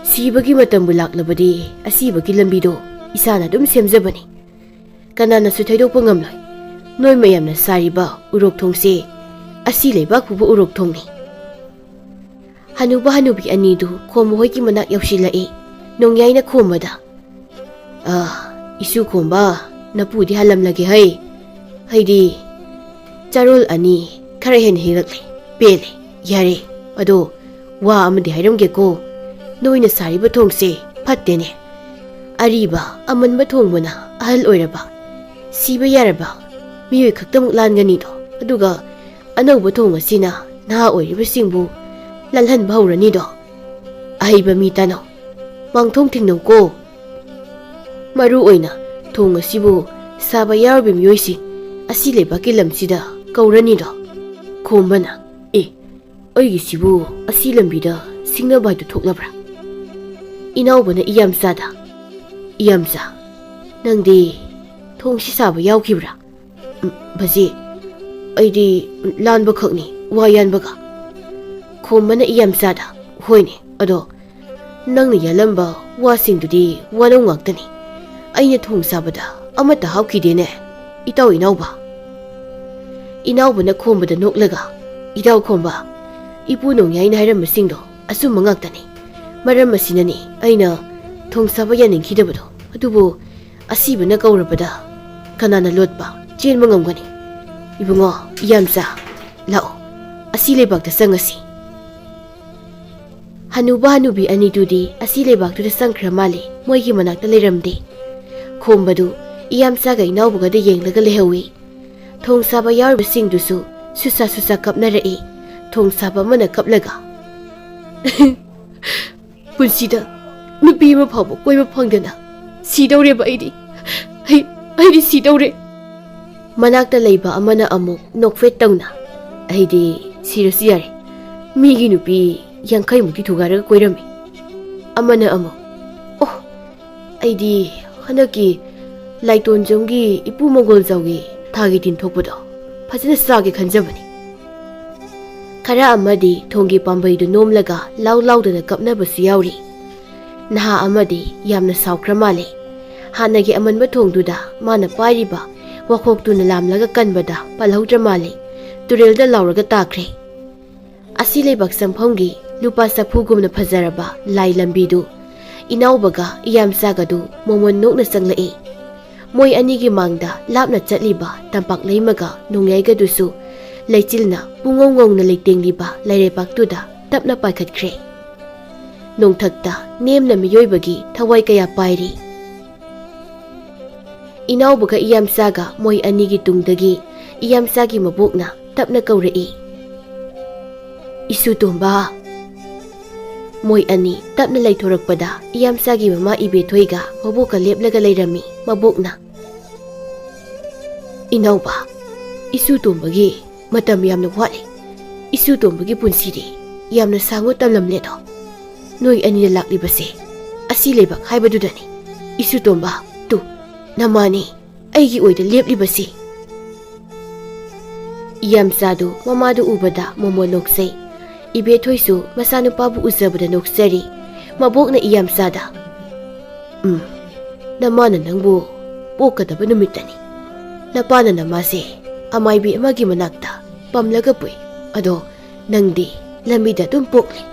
ꯁꯤꯕꯒꯤ ꯃꯇꯝꯕꯨ ꯂꯥꯛꯂꯕꯗꯤ ꯑꯁꯤꯕꯒꯤ ꯂꯝꯕꯤꯗꯣ ꯏꯁꯥꯅ ꯑꯗꯨꯝ ꯁꯦꯝꯖꯕꯅꯤ꯫ ꯀꯅꯥꯅꯁꯨ ꯊꯩꯗꯣꯛꯄ ꯉꯝꯂꯣꯏ꯫ ꯅꯣꯏ ꯃꯌꯥꯝꯅ ꯁꯥꯔꯤꯕ ꯎꯔꯣꯛ ꯊꯣꯡꯁꯦ ꯑꯁꯤ ꯂꯩꯕꯥꯛ ꯄꯨꯕ ꯎꯔꯣꯛ ꯊꯣꯡꯅꯤ꯫" ꯍꯅꯨꯕ ꯍꯅꯨꯕꯤ ꯑꯅꯤꯗꯨ ꯈꯣꯝꯕ ꯍꯣꯏꯒꯤ ꯃꯅꯥꯛ ꯌꯧꯁꯤꯜꯂꯛꯏ꯫ ꯅꯣꯡꯌꯥꯏꯅ ꯈꯣꯝꯕꯗ, "ꯑ, ꯏꯁꯨ ꯈꯣꯝꯕ, ꯅꯄꯨꯗꯤ ꯍꯜꯂꯝꯂꯒꯦ ꯍꯩ꯫ ꯑꯩꯗꯤ ꯆꯥꯔꯣꯜ ꯑꯅꯤ ꯈꯔ ꯍꯦꯟꯅ ꯍꯦꯜꯂꯛꯂꯦ꯫ ꯄꯦꯜꯂꯦ꯫ ꯌꯥꯔꯦ꯫ ꯑꯗꯣ ꯋꯥ ꯑꯃꯗꯤ ꯍꯥꯏꯔꯝꯒꯦꯀꯣ꯫ ꯅꯣꯏꯅ ꯁꯥꯔꯤꯕ ꯊꯣꯡꯁꯦ ꯐꯠꯇꯦꯅꯦ꯫ ꯑꯔꯤꯕ ꯑꯃꯟꯕ ꯊꯣꯡꯕꯅ ꯑꯍꯜ ꯑꯣꯏꯔꯕ, ꯁꯤꯕ ꯌꯥꯔꯕ ꯃꯤꯑꯣꯏ ꯈꯛꯇꯃꯛ ꯂꯥꯟꯒꯅꯤꯗꯣ꯫ ꯑꯗꯨꯒ ꯑꯅꯧꯕ ꯊꯣꯡ ꯑꯁꯤꯅ ꯅꯍꯥ ꯑꯣꯏꯔꯤꯕꯁꯤꯡꯕꯨ ꯂꯜꯍꯟꯕ ꯍꯧꯔꯅꯤꯗꯣ꯫ ꯑꯍꯩꯕ ꯃꯤ ꯇꯥꯅꯧ, ꯃꯥꯡꯊꯣꯡ ꯊꯤꯡꯅꯧꯀꯣ꯫ ꯃꯔꯨ ꯑꯣꯏꯅ ꯊꯣꯡ ꯑꯁꯤꯕꯨ ꯁꯥꯕ ꯌꯥꯎꯔꯤꯕ ꯃꯤꯑꯣꯏꯁꯤꯡ ꯑꯁꯤ ꯂꯩꯕꯥꯛꯀꯤ ꯂꯝꯁꯤꯗ ꯀꯧꯔꯅꯤꯗꯣ꯫" ꯈꯣꯝꯕꯅ, "ꯑꯦ, ꯑꯩꯒꯤꯁꯤꯕꯨ ꯑꯁꯤ ꯂꯝꯕꯤꯗ ꯁꯤꯡꯅꯕ ꯍꯥꯏꯗꯨ ꯊꯣꯛꯂꯕ꯭ꯔꯥ?" ꯏꯅꯥꯎꯕꯅ ꯏꯌꯥꯝꯆꯥꯗ, "ꯏꯌꯥꯝꯆꯥ, ꯅꯪꯗꯤ ꯊꯣꯡꯁꯤ ꯁꯥꯕ ꯌꯥꯎꯈꯤꯕ꯭ꯔꯥ?" "ꯎꯝ, ꯕꯖꯤ, ꯑꯩꯗꯤ ꯂꯥꯟꯕꯈꯛꯅꯤ, ꯋꯥ ꯌꯥꯟꯕꯒ꯫" ꯈꯣꯝꯕꯅ ꯏꯌꯥꯝꯆꯥꯗ, "ꯍꯣꯏꯅꯦ, ꯑꯗꯣ ꯅꯪꯅ ꯌꯥꯜꯂꯝꯕ ꯋꯥꯁꯤꯡꯗꯨꯗꯤ ꯋꯥꯅꯧ ꯉꯥꯛꯇꯅꯤ꯫ ꯑꯩꯅ ꯊꯣꯡ ꯁꯥꯕꯗ ꯑꯃꯠꯇ ꯍꯥꯞꯈꯤꯗꯦꯅꯦ, ꯏꯇꯥꯎ ꯏꯅꯥꯎꯕ꯫" ꯏꯅꯥꯎꯕꯅ ꯈꯣꯝꯕꯗ ꯅꯣꯛꯂꯒ, "ꯏꯇꯥꯎ ꯈꯣꯝꯕ, ꯏꯄꯨ ꯅꯣꯡꯌꯥꯏꯅ ꯍꯥꯏꯔꯝꯕꯁꯤꯡꯗꯣ ꯑꯆꯨꯝꯕ ꯉꯥꯛꯇꯅꯤ꯫ ꯃꯔꯝ ꯑꯁꯤꯅꯅꯤ ꯑꯩꯅ ꯊꯣꯡꯁꯥꯕ ꯌꯥꯅꯤꯡꯈꯤꯗꯕꯗꯣ꯫ ꯑꯗꯨꯕꯨ ꯑꯁꯤꯕꯅ ꯀꯧꯔꯕꯗ ꯀꯅꯥꯅ ꯂꯣꯠꯄ ꯆꯦꯟꯕ ꯉꯝꯒꯅꯤ? ꯏꯕꯨꯡꯉꯣ, ꯏꯌꯥꯝꯆꯥ, ꯂꯥꯛꯑꯣ, ꯑꯁꯤ ꯂꯩꯕꯥꯛꯇ ꯆꯪꯉꯁꯤ꯫ ꯍꯅꯨꯕ ꯍꯅꯨꯕꯤ ꯑꯅꯤꯗꯨꯗꯤ ꯑꯁꯤ ꯂꯩꯕꯥꯛꯇꯨꯗ ꯆꯪꯈ꯭ꯔ ꯃꯥꯜꯂꯦ, ꯃꯣꯏꯒꯤ ꯃꯅꯥꯛꯇ ꯂꯩꯔꯝꯗꯦ꯫ ꯈꯣꯝꯕꯗꯨ ꯏꯌꯥꯝꯆꯥꯒ ꯏꯅꯥꯎꯕꯒꯗ ꯌꯦꯡꯂꯒ ꯂꯩꯍꯧꯏ꯫ ꯊꯣꯡꯁꯥꯕ ꯌꯥꯎꯔꯤꯕꯁꯤꯡꯗꯨꯁꯨ ꯁꯨꯁꯥ ꯁꯨꯁꯥ ꯀꯞꯅꯔꯛꯏ꯫ ꯊꯣꯡꯁꯥꯕ ꯑꯃꯅ ꯀꯞꯂꯒ, "ꯄꯨꯟꯁꯤꯗ ꯅꯨꯄꯤ ꯑꯃ ꯐꯥꯎꯕ ꯀꯣꯏꯕ ꯐꯪꯗꯅ ꯁꯤꯗꯧꯔꯦꯕ ꯑꯩꯗꯤ꯫ ꯑꯩ, ꯑꯩꯗꯤ ꯁꯤꯗꯧꯔꯦ꯫" ꯃꯅꯥꯛꯇ ꯂꯩꯕ ꯑꯃꯅ ꯑꯃꯨꯛ ꯅꯣꯛꯐꯦꯠ ꯇꯧꯅ, "ꯑꯩꯗꯤ ꯁꯤꯔꯁꯨ ꯌꯥꯔꯦ, ꯃꯤꯒꯤ ꯅꯨꯄꯤ ꯌꯥꯡꯈꯩꯃꯨꯛꯇꯤ ꯊꯨꯒꯥꯏꯔꯒ ꯀꯣꯏꯔꯝꯃꯤ꯫" ꯑꯃꯅ ꯑꯃꯨꯛ, "ꯑꯣ, ꯑꯩꯗꯤ ꯍꯟꯗꯛꯀꯤ ꯂꯥꯏꯇꯣꯟꯖꯝꯒꯤ ꯏꯄꯨ ꯃꯪꯒꯣꯜꯖꯥꯎꯒꯤ ꯊꯥꯒꯤ ꯇꯤꯟ ꯊꯣꯛꯄꯗꯣ ꯐꯖꯅ ꯆꯥꯒꯦ ꯈꯟꯖꯕꯅꯤ꯫" ꯈꯔ ꯑꯃꯗꯤ ꯊꯣꯡꯒꯤ ꯄꯥꯝꯕꯩꯗꯨ ꯅꯣꯝꯂꯒ ꯂꯥꯎ ꯂꯥꯎꯗꯅ ꯀꯞꯅꯕꯁꯨ ꯌꯥꯎꯔꯤ꯫ ꯅꯍꯥ ꯑꯃꯗꯤ ꯌꯥꯝꯅ ꯁꯥꯎꯈ꯭ꯔ ꯃꯥꯜꯂꯦ꯫ ꯍꯥꯟꯅꯒꯤ ꯑꯃꯟꯕ ꯊꯣꯡꯗꯨꯗ ꯃꯥꯅ ꯄꯥꯏꯔꯤꯕ ꯋꯥꯈꯣꯛꯇꯨꯅ ꯂꯥꯝꯂꯒ ꯀꯟꯕꯗ ꯄꯜꯍꯧꯗ꯭ꯔ ꯃꯥꯜꯂꯦ꯫ ꯇꯨꯔꯦꯜꯗ ꯂꯥꯎꯔꯒ ꯇꯥꯈ꯭ꯔꯦ꯫ ꯑꯁꯤ ꯂꯩꯕꯥꯛ ꯆꯪꯐꯝꯒꯤ ꯂꯨꯄꯥ ꯆꯐꯨꯒꯨꯝꯅ ꯐꯖꯔꯕ ꯂꯥꯏ ꯂꯝꯕꯤꯗꯨ ꯏꯅꯥꯎꯕꯒ ꯏꯌꯥꯝꯆꯥꯒꯗꯨ ꯃꯣꯃꯣꯟ ꯅꯣꯛꯅ ꯆꯪꯂꯛꯏ꯫ ꯃꯣꯏ ꯑꯅꯤꯒꯤ ꯃꯥꯡꯗ ꯂꯥꯞꯅ ꯆꯠꯂꯤꯕ ꯇꯝꯄꯥꯛ ꯂꯩꯃꯒ ꯅꯣꯡꯌꯥꯏꯒꯗꯨꯁꯨ ꯂꯩꯆꯤꯜꯅ ꯄꯨꯡꯉꯧ ꯉꯧꯅ ꯂꯩꯇꯦꯡꯂꯤꯕ ꯂꯩꯔꯩꯕꯥꯛꯇꯨꯗ ꯇꯞꯅ ꯄꯥꯏꯈꯠꯈ꯭ꯔꯦ꯫ ꯅꯣꯡꯊꯛꯇ ꯅꯦꯝꯅ ꯃꯤꯑꯣꯏꯕꯒꯤ ꯊꯋꯥꯏ ꯀꯌꯥ ꯄꯥꯏꯔꯤ꯫ ꯏꯅꯥꯎꯕꯒ ꯏꯌꯥꯝꯆꯥꯒ ꯃꯣꯏ ꯑꯅꯤꯒꯤ ꯇꯨꯡꯗꯒꯤ ꯏꯌꯥꯝꯆꯥꯒꯤ ꯃꯕꯣꯛꯅ ꯇꯞꯅ ꯀꯧꯔꯛꯏ, "ꯏꯁꯨ ꯇꯣꯝꯕ!" ꯃꯣꯏ ꯑꯅꯤ ꯇꯞꯅ ꯂꯩꯊꯣꯔꯛꯄꯗ ꯏꯌꯥꯝꯆꯥꯒꯤ ꯃꯃꯥ ꯏꯕꯦꯊꯣꯏꯒ ꯃꯕꯣꯛꯀ ꯂꯦꯞꯂꯒ ꯂꯩꯔꯝꯃꯤ꯫ ꯃꯕꯣꯛꯅ, "ꯏꯅꯥꯎꯕ, ꯏꯁꯨ ꯇꯣꯝꯕꯒꯤ ꯃꯇꯝ ꯌꯥꯝꯅ ꯋꯥꯠꯂꯤ꯫ ꯏꯁꯨ ꯇꯣꯝꯕꯒꯤ ꯄꯨꯟꯁꯤꯗꯤ ꯌꯥꯝꯅ ꯁꯥꯡꯕ ꯇꯝꯂꯝꯂꯦꯗꯣ꯫ ꯅꯣꯏ ꯑꯅꯤꯅ ꯂꯥꯛꯂꯤꯕꯁꯦ ꯑꯁꯤ ꯂꯩꯕꯥꯛ ꯍꯥꯏꯕꯗꯨꯗꯅꯤ꯫ ꯏꯁꯨ ꯇꯣꯝꯕ, ꯇꯨ, ꯅꯃꯥꯅꯤ ꯑꯩꯒꯤ ꯑꯣꯏꯗ ꯂꯦꯞꯂꯤꯕꯁꯤ꯫" ꯏꯌꯥꯝꯆꯥꯗꯨ ꯃꯃꯥꯗꯨ ꯎꯕꯗ ꯃꯣꯃꯣ ꯅꯣꯛꯆꯩ꯫ ꯏꯕꯦꯊꯣꯏꯁꯨ ꯃꯆꯥꯅꯨꯄꯥꯕꯨ ꯎꯖꯕꯗ ꯅꯣꯛꯆꯔꯤ꯫ ꯃꯕꯣꯛꯅ ꯏꯌꯥꯝꯆꯥꯗ, "ꯎꯝ, ꯅꯃꯥꯅ ꯅꯪꯕꯨ ꯄꯣꯛꯀꯗꯕ ꯅꯨꯃꯤꯠꯇꯅꯤ꯫ ꯅꯄꯥꯅ ꯅꯃꯥꯁꯦ ꯑꯃꯥꯏꯕꯤ ꯑꯃꯒꯤ ꯃꯅꯥꯛꯇ ꯄꯝꯂꯒ ꯄꯨꯏ꯫ ꯑꯗꯣ ꯅꯪꯗꯤ ꯂꯝꯕꯤꯗ ꯑꯗꯨꯝ ꯄꯣꯛꯂꯦ꯫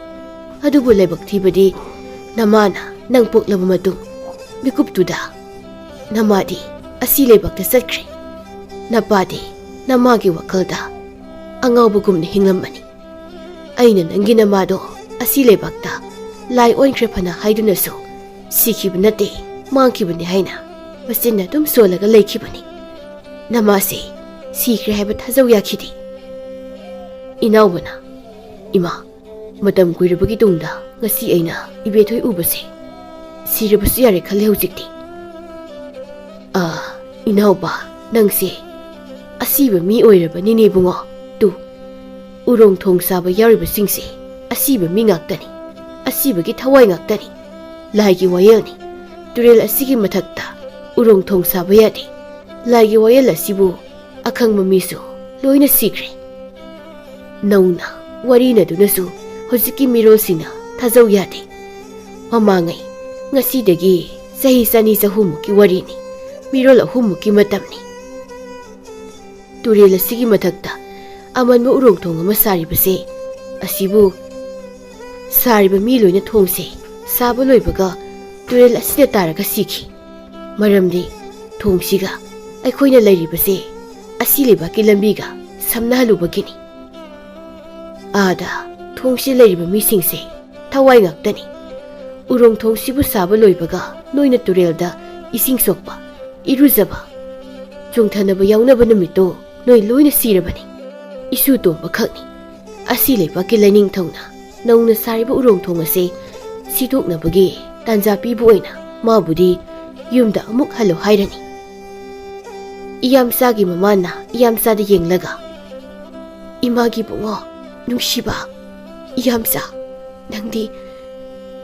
ꯑꯗꯨꯕꯨ ꯂꯥꯏꯕꯛ ꯊꯤꯕꯗꯤ ꯅꯃꯥꯅ ꯅꯪ ꯄꯣꯛꯂꯕ ꯃꯇꯨꯡ ꯃꯤꯀꯨꯞꯇꯨꯗ ꯅꯃꯥꯗꯤ ꯑꯁꯤ ꯂꯩꯕꯥꯛꯇ ꯆꯠꯈ꯭ꯔꯦ꯫ ꯅꯄꯥꯗꯤ ꯅꯃꯥꯒꯤ ꯋꯥꯈꯜꯗ ꯑꯉꯥꯎꯕꯒꯨꯝꯅ ꯍꯤꯡꯂꯝꯕꯅꯤ꯫ ꯑꯩꯅ ꯅꯪꯒꯤ ꯅꯃꯥꯗꯣ ꯑꯁꯤ ꯂꯩꯕꯥꯛꯇ ꯂꯥꯏ ꯑꯣꯟꯈ꯭ꯔꯦ ꯐꯅ ꯍꯥꯏꯗꯨꯅꯁꯨ ꯁꯤꯈꯤꯕ ꯅꯠꯇꯦ, ꯃꯥꯡꯈꯤꯕꯅꯤ ꯍꯥꯏꯅ ꯃꯆꯤꯟ ꯑꯗꯨꯝ ꯁꯣꯜꯂꯒ ꯂꯩꯈꯤꯕꯅꯤ꯫ ꯅꯃꯥꯁꯦ ꯁꯤꯈ꯭ꯔꯦ ꯍꯥꯏꯕ ꯊꯥꯖꯧ ꯌꯥꯈꯤꯗꯦ꯫ ꯏꯅꯥꯎꯕꯅ, "ꯏꯃꯥ, ꯃꯇꯝ ꯀꯨꯏꯔꯕꯒꯤ ꯇꯨꯡꯗ ꯉꯁꯤ ꯑꯩꯅ ꯏꯕꯦꯊꯣꯏ ꯎꯕꯁꯦ ꯁꯤꯔꯕꯁꯨ ꯌꯥꯔꯦ ꯈꯜꯂꯦ ꯍꯧꯖꯤꯛꯇꯤ꯫" "ꯑꯥ, ꯏꯅꯥꯎꯄꯥ, ꯅꯪꯁꯦ ꯑꯁꯤꯕ ꯃꯤ ꯑꯣꯏꯔꯕꯅꯤꯅꯦ ꯏꯕꯨꯡꯉꯣ꯫ ꯇꯨ, ꯎꯔꯣꯡ ꯊꯣꯡ ꯁꯥꯕ ꯌꯥꯎꯔꯤꯕꯁꯤꯡꯁꯦ ꯑꯁꯤꯕ ꯃꯤ ꯉꯥꯛꯇꯅꯤ, ꯑꯁꯤꯕꯒꯤ ꯊꯋꯥꯏ ꯉꯥꯛꯇꯅꯤ꯫ ꯂꯥꯏꯒꯤ ꯋꯥꯌꯦꯜꯅꯤ꯫ ꯇꯨꯔꯦꯜ ꯑꯁꯤꯒꯤ ꯃꯊꯛꯇ ꯎꯔꯣꯡ ꯊꯣꯡ ꯁꯥꯕ ꯌꯥꯗꯦ꯫ ꯂꯥꯏꯒꯤ ꯋꯥꯌꯦꯜ ꯑꯁꯤꯕꯨ ꯑꯈꯪꯕ ꯃꯤꯁꯨ ꯂꯣꯏꯅ ꯁꯤꯈ꯭ꯔꯦ꯫ ꯅꯧꯅ ꯋꯥꯔꯤꯅꯗꯨꯅꯁꯨ ꯍꯧꯖꯤꯛꯀꯤ ꯃꯤꯔꯣꯜꯁꯤꯡꯅ ꯊꯥꯖꯧ ꯌꯥꯗꯦ꯫ ꯃꯃꯥꯡꯉꯩ ꯉꯁꯤꯗꯒꯤ ꯆꯍꯤ ꯆꯅꯤ ꯆꯍꯨꯝꯃꯨꯛꯀꯤ ꯋꯥꯔꯤꯅꯤ꯫ ꯃꯤꯔꯣꯜ ꯑꯍꯨꯝꯃꯨꯛꯀꯤ ꯃꯇꯝꯅꯤ꯫ ꯇꯨꯔꯦꯜ ꯑꯁꯤꯒꯤ ꯃꯊꯛꯇ ꯑꯃꯟꯕ ꯎꯔꯣꯡ ꯊꯣꯡ ꯑꯃ ꯁꯥꯔꯤꯕꯁꯦ, ꯑꯁꯤꯕꯨ ꯁꯥꯔꯤꯕ ꯃꯤ ꯂꯣꯏꯅ ꯊꯣꯡꯁꯦ ꯁꯥꯕ ꯂꯣꯏꯕꯒ ꯇꯨꯔꯦꯜ ꯑꯁꯤꯗ ꯇꯥꯔꯒ ꯁꯤꯈꯤ꯫ ꯃꯔꯝꯗꯤ ꯊꯣꯡꯁꯤꯒ ꯑꯩꯈꯣꯏꯅ ꯂꯩꯔꯤꯕꯁꯦ ꯑꯁꯤ ꯂꯩꯕꯥꯛꯀꯤ ꯂꯝꯕꯤꯒ ꯁꯝꯅꯍꯜꯂꯨꯕꯒꯤꯅꯤ꯫ ꯑꯥꯗ ꯊꯣꯡꯁꯤꯗ ꯂꯩꯔꯤꯕ ꯃꯤꯁꯤꯡꯁꯦ ꯊꯋꯥꯏ ꯉꯥꯛꯇꯅꯤ꯫ ꯎꯔꯣꯡ ꯊꯣꯡꯁꯤꯕꯨ ꯁꯥꯕ ꯂꯣꯏꯕꯒ ꯅꯣꯏꯅ ꯇꯨꯔꯦꯜꯗ ꯏꯁꯤꯡ ꯁꯣꯛꯄ, ꯏꯔꯨꯖꯕ, ꯆꯣꯡꯊꯅꯕ ꯌꯥꯎꯅꯕ ꯅꯨꯃꯤꯠꯇꯣ ꯅꯣꯏ ꯂꯣꯏꯅ ꯁꯤꯔꯕꯅꯤ꯫ ꯏꯁꯨ ꯇꯣꯝꯕ ꯈꯛꯅꯤ ꯑꯁꯤ ꯂꯩꯕꯥꯛꯀꯤ ꯂꯥꯏꯅꯤꯡꯊꯧꯅ ꯅꯧꯅ ꯁꯥꯔꯤꯕ ꯎꯔꯣꯡ ꯊꯣꯡ ꯑꯁꯤ ꯁꯤꯗꯣꯛꯅꯕꯒꯤ ꯇꯥꯟꯖꯥ ꯄꯤꯕ ꯑꯣꯏꯅ ꯃꯥꯕꯨꯗꯤ ꯌꯨꯝꯗ ꯑꯃꯨꯛ ꯍꯜꯂꯨ ꯍꯥꯏꯔꯅꯤ꯫" ꯏꯌꯥꯝꯆꯥꯒꯤ ꯃꯃꯥꯅ ꯏꯌꯥꯝꯆꯥꯗ ꯌꯦꯡꯂꯒ, "ꯏꯃꯥꯒꯤ ꯕꯨꯡꯉꯣ, ꯅꯨꯡꯁꯤꯕ, ꯏꯌꯥꯝꯆꯥ, ꯅꯪꯗꯤ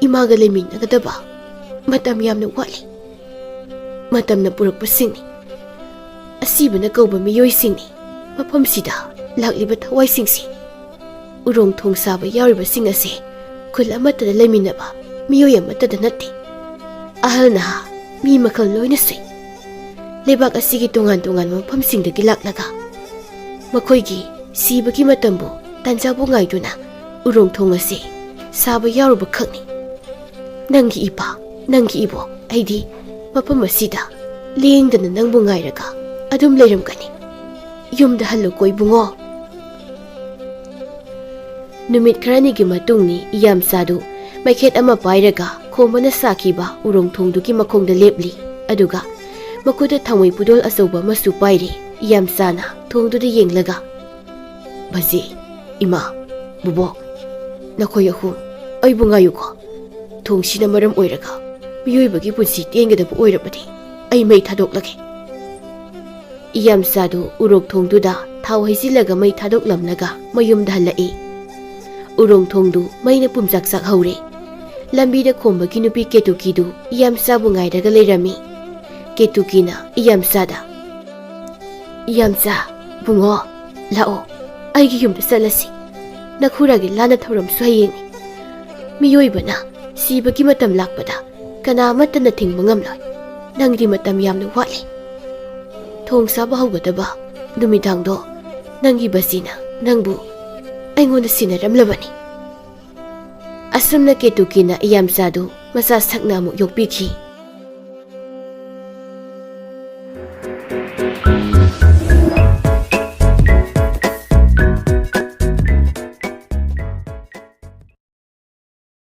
ꯏꯃꯥꯒ ꯂꯩꯃꯤꯟꯅꯒꯗꯕ ꯃꯇꯝ ꯌꯥꯝꯅ ꯋꯥꯠꯂꯤ꯫ ꯃꯇꯝꯅ ꯄꯨꯔꯛꯄꯁꯤꯡꯅꯤ꯫ ꯑꯁꯤꯕꯅ ꯀꯧꯕ ꯃꯤꯑꯣꯏꯁꯤꯡꯅꯤ꯫ ꯃꯐꯝꯁꯤꯗ ꯂꯥꯛꯂꯤꯕ ꯊꯋꯥꯏꯁꯤꯡꯁꯤ ꯎꯔꯣꯡ ꯊꯣꯡ ꯁꯥꯕ ꯌꯥꯎꯔꯤꯕꯁꯤꯡ ꯑꯁꯦ ꯈꯨꯜ ꯑꯃꯠꯇꯗ ꯂꯩꯃꯤꯟꯅꯕ ꯃꯤꯑꯣꯏ ꯑꯃꯠꯇꯗ ꯅꯠꯇꯦ꯫ ꯑꯍꯜ ꯅꯍꯥ ꯃꯤ ꯃꯈꯜ ꯂꯣꯏꯅ ꯁꯨꯏ꯫ ꯂꯩꯕꯥꯛ ꯑꯁꯤꯒꯤ ꯇꯣꯉꯥꯟ ꯇꯣꯉꯥꯟꯕ ꯃꯐꯝꯁꯤꯡꯗꯒꯤ ꯂꯥꯛꯂꯒ ꯃꯈꯣꯏꯒꯤ ꯁꯤꯕꯒꯤ ꯃꯇꯝꯕꯨ ꯇꯥꯟꯖꯥꯕꯨ ꯉꯥꯏꯗꯨꯅ ꯎꯔꯣꯡ ꯊꯣꯡ ꯑꯁꯤ ꯁꯥꯕ ꯌꯥꯎꯔꯨꯕ ꯈꯛꯅꯤ꯫ "ꯅꯪꯒꯤ ꯏꯄꯥ, ꯅꯪꯒꯤ ꯏꯕꯣꯛ, ꯑꯩꯗꯤ ꯃꯐꯝ ꯑꯁꯤꯗ ꯂꯦꯡꯗꯅ ꯅꯪꯕꯨ ꯉꯥꯏꯔꯒ ꯑꯗꯨꯝ ꯂꯩꯔꯝꯒꯅꯤ꯫ ꯌꯨꯝꯗ ꯍꯜꯂꯨꯀꯣ ꯏꯕꯨꯡꯉꯣ꯫" ꯅꯨꯃꯤꯠ ꯈꯔꯅꯤꯒꯤ ꯃꯇꯨꯡꯅꯤ꯫ ꯏꯌꯥꯝꯆꯥꯗꯨ ꯃꯩꯈꯦꯠ ꯑꯃ ꯄꯥꯏꯔꯒ ꯈꯣꯝꯕꯅ ꯁꯥꯈꯤꯕ ꯎꯔꯣꯡ ꯊꯣꯡꯗꯨꯒꯤ ꯃꯈꯣꯡꯗ ꯂꯦꯞꯂꯤ꯫ ꯑꯗꯨꯒ ꯃꯈꯨꯠꯇ ꯊꯥꯡꯃꯩ ꯄꯨꯗꯣꯜ ꯑꯆꯧꯕ ꯑꯃꯁꯨ ꯄꯥꯏꯔꯤ꯫ ꯏꯌꯥꯝꯆꯥꯅ ꯊꯣꯡꯗꯨꯗ ꯌꯦꯡꯂꯒ, "ꯕꯖꯤ, ꯏꯃꯥ, ꯕꯨꯕꯣꯛ, ꯅꯈꯣꯏ ꯑꯍꯨꯝ ꯑꯩꯕꯨ ꯉꯥꯏꯌꯨꯀꯣ꯫ ꯊꯣꯡꯁꯤꯅ ꯃꯔꯝ ꯑꯣꯏꯔꯒ ꯃꯤꯑꯣꯏꯕꯒꯤ ꯄꯨꯟꯁꯤ ꯇꯦꯟꯒꯗꯕ ꯑꯣꯏꯔꯕꯗꯤ ꯑꯩ ꯃꯩ ꯊꯥꯗꯣꯛꯂꯒꯦ꯫" ꯏꯌꯥꯝꯆꯥꯗꯨ ꯎꯔꯣꯛ ꯊꯣꯡꯗꯨꯗ ꯊꯥꯎ ꯍꯩꯖꯤꯜꯂꯒ ꯃꯩ ꯊꯥꯗꯣꯛꯂꯝꯂꯒ ꯃꯌꯨꯝꯗ ꯍꯜꯂꯛꯏ꯫ ꯎꯔꯣꯛ ꯊꯣꯡꯗꯨ ꯃꯩꯅ ꯄꯨꯝꯆꯥꯛ ꯆꯥꯛꯍꯧꯔꯦ꯫ ꯂꯝꯕꯤꯗ ꯈꯣꯝꯕꯒꯤ ꯅꯨꯄꯤ ꯀꯦꯇꯨꯀꯤꯗꯨ ꯏꯌꯥꯝꯆꯥꯕꯨ ꯉꯥꯏꯔꯒ ꯂꯩꯔꯝꯃꯤ꯫ ꯀꯦꯇꯨꯀꯤꯅ ꯏꯌꯥꯝꯆꯥꯗ, "ꯏꯌꯥꯝꯆꯥ, ꯕꯨꯡꯉꯣ, ꯂꯥꯛꯑꯣ, ꯑꯩꯒꯤ ꯌꯨꯝꯗ ꯆꯠꯂꯁꯤ꯫ ꯅꯈꯨꯔꯥꯒꯤ ꯂꯥꯟꯅ ꯊꯧꯔꯝꯁꯨ ꯍꯌꯦꯡꯅꯤ꯫ ꯃꯤꯑꯣꯏꯕꯅ ꯁꯤꯕꯒꯤ ꯃꯇꯝ ꯂꯥꯛꯄꯗ ꯀꯅꯥ ꯑꯃꯠꯇꯅ ꯊꯤꯡꯕ ꯉꯝꯂꯣꯏ꯫ ꯅꯪꯗꯤ ꯃꯇꯝ ꯌꯥꯝꯅ ꯋꯥꯠꯂꯤ꯫ ꯊꯣꯡ ꯁꯥꯕ ꯍꯧꯒꯗꯕ ꯅꯨꯃꯤꯗꯥꯡꯗꯣ ꯅꯪꯒꯤ ꯕꯖꯤꯅ ꯅꯪꯕꯨ ꯑꯩꯉꯣꯟꯗ ꯁꯤꯟꯅꯔꯝꯂꯕꯅꯤ꯫" ꯑꯁꯨꯝꯅ ꯀꯦꯇꯨꯀꯤꯅ ꯏꯌꯥꯝꯆꯥꯗꯨ ꯃꯆꯥ ꯁꯛꯅ ꯑꯃꯨꯛ ꯌꯣꯛꯄꯤꯈꯤ꯫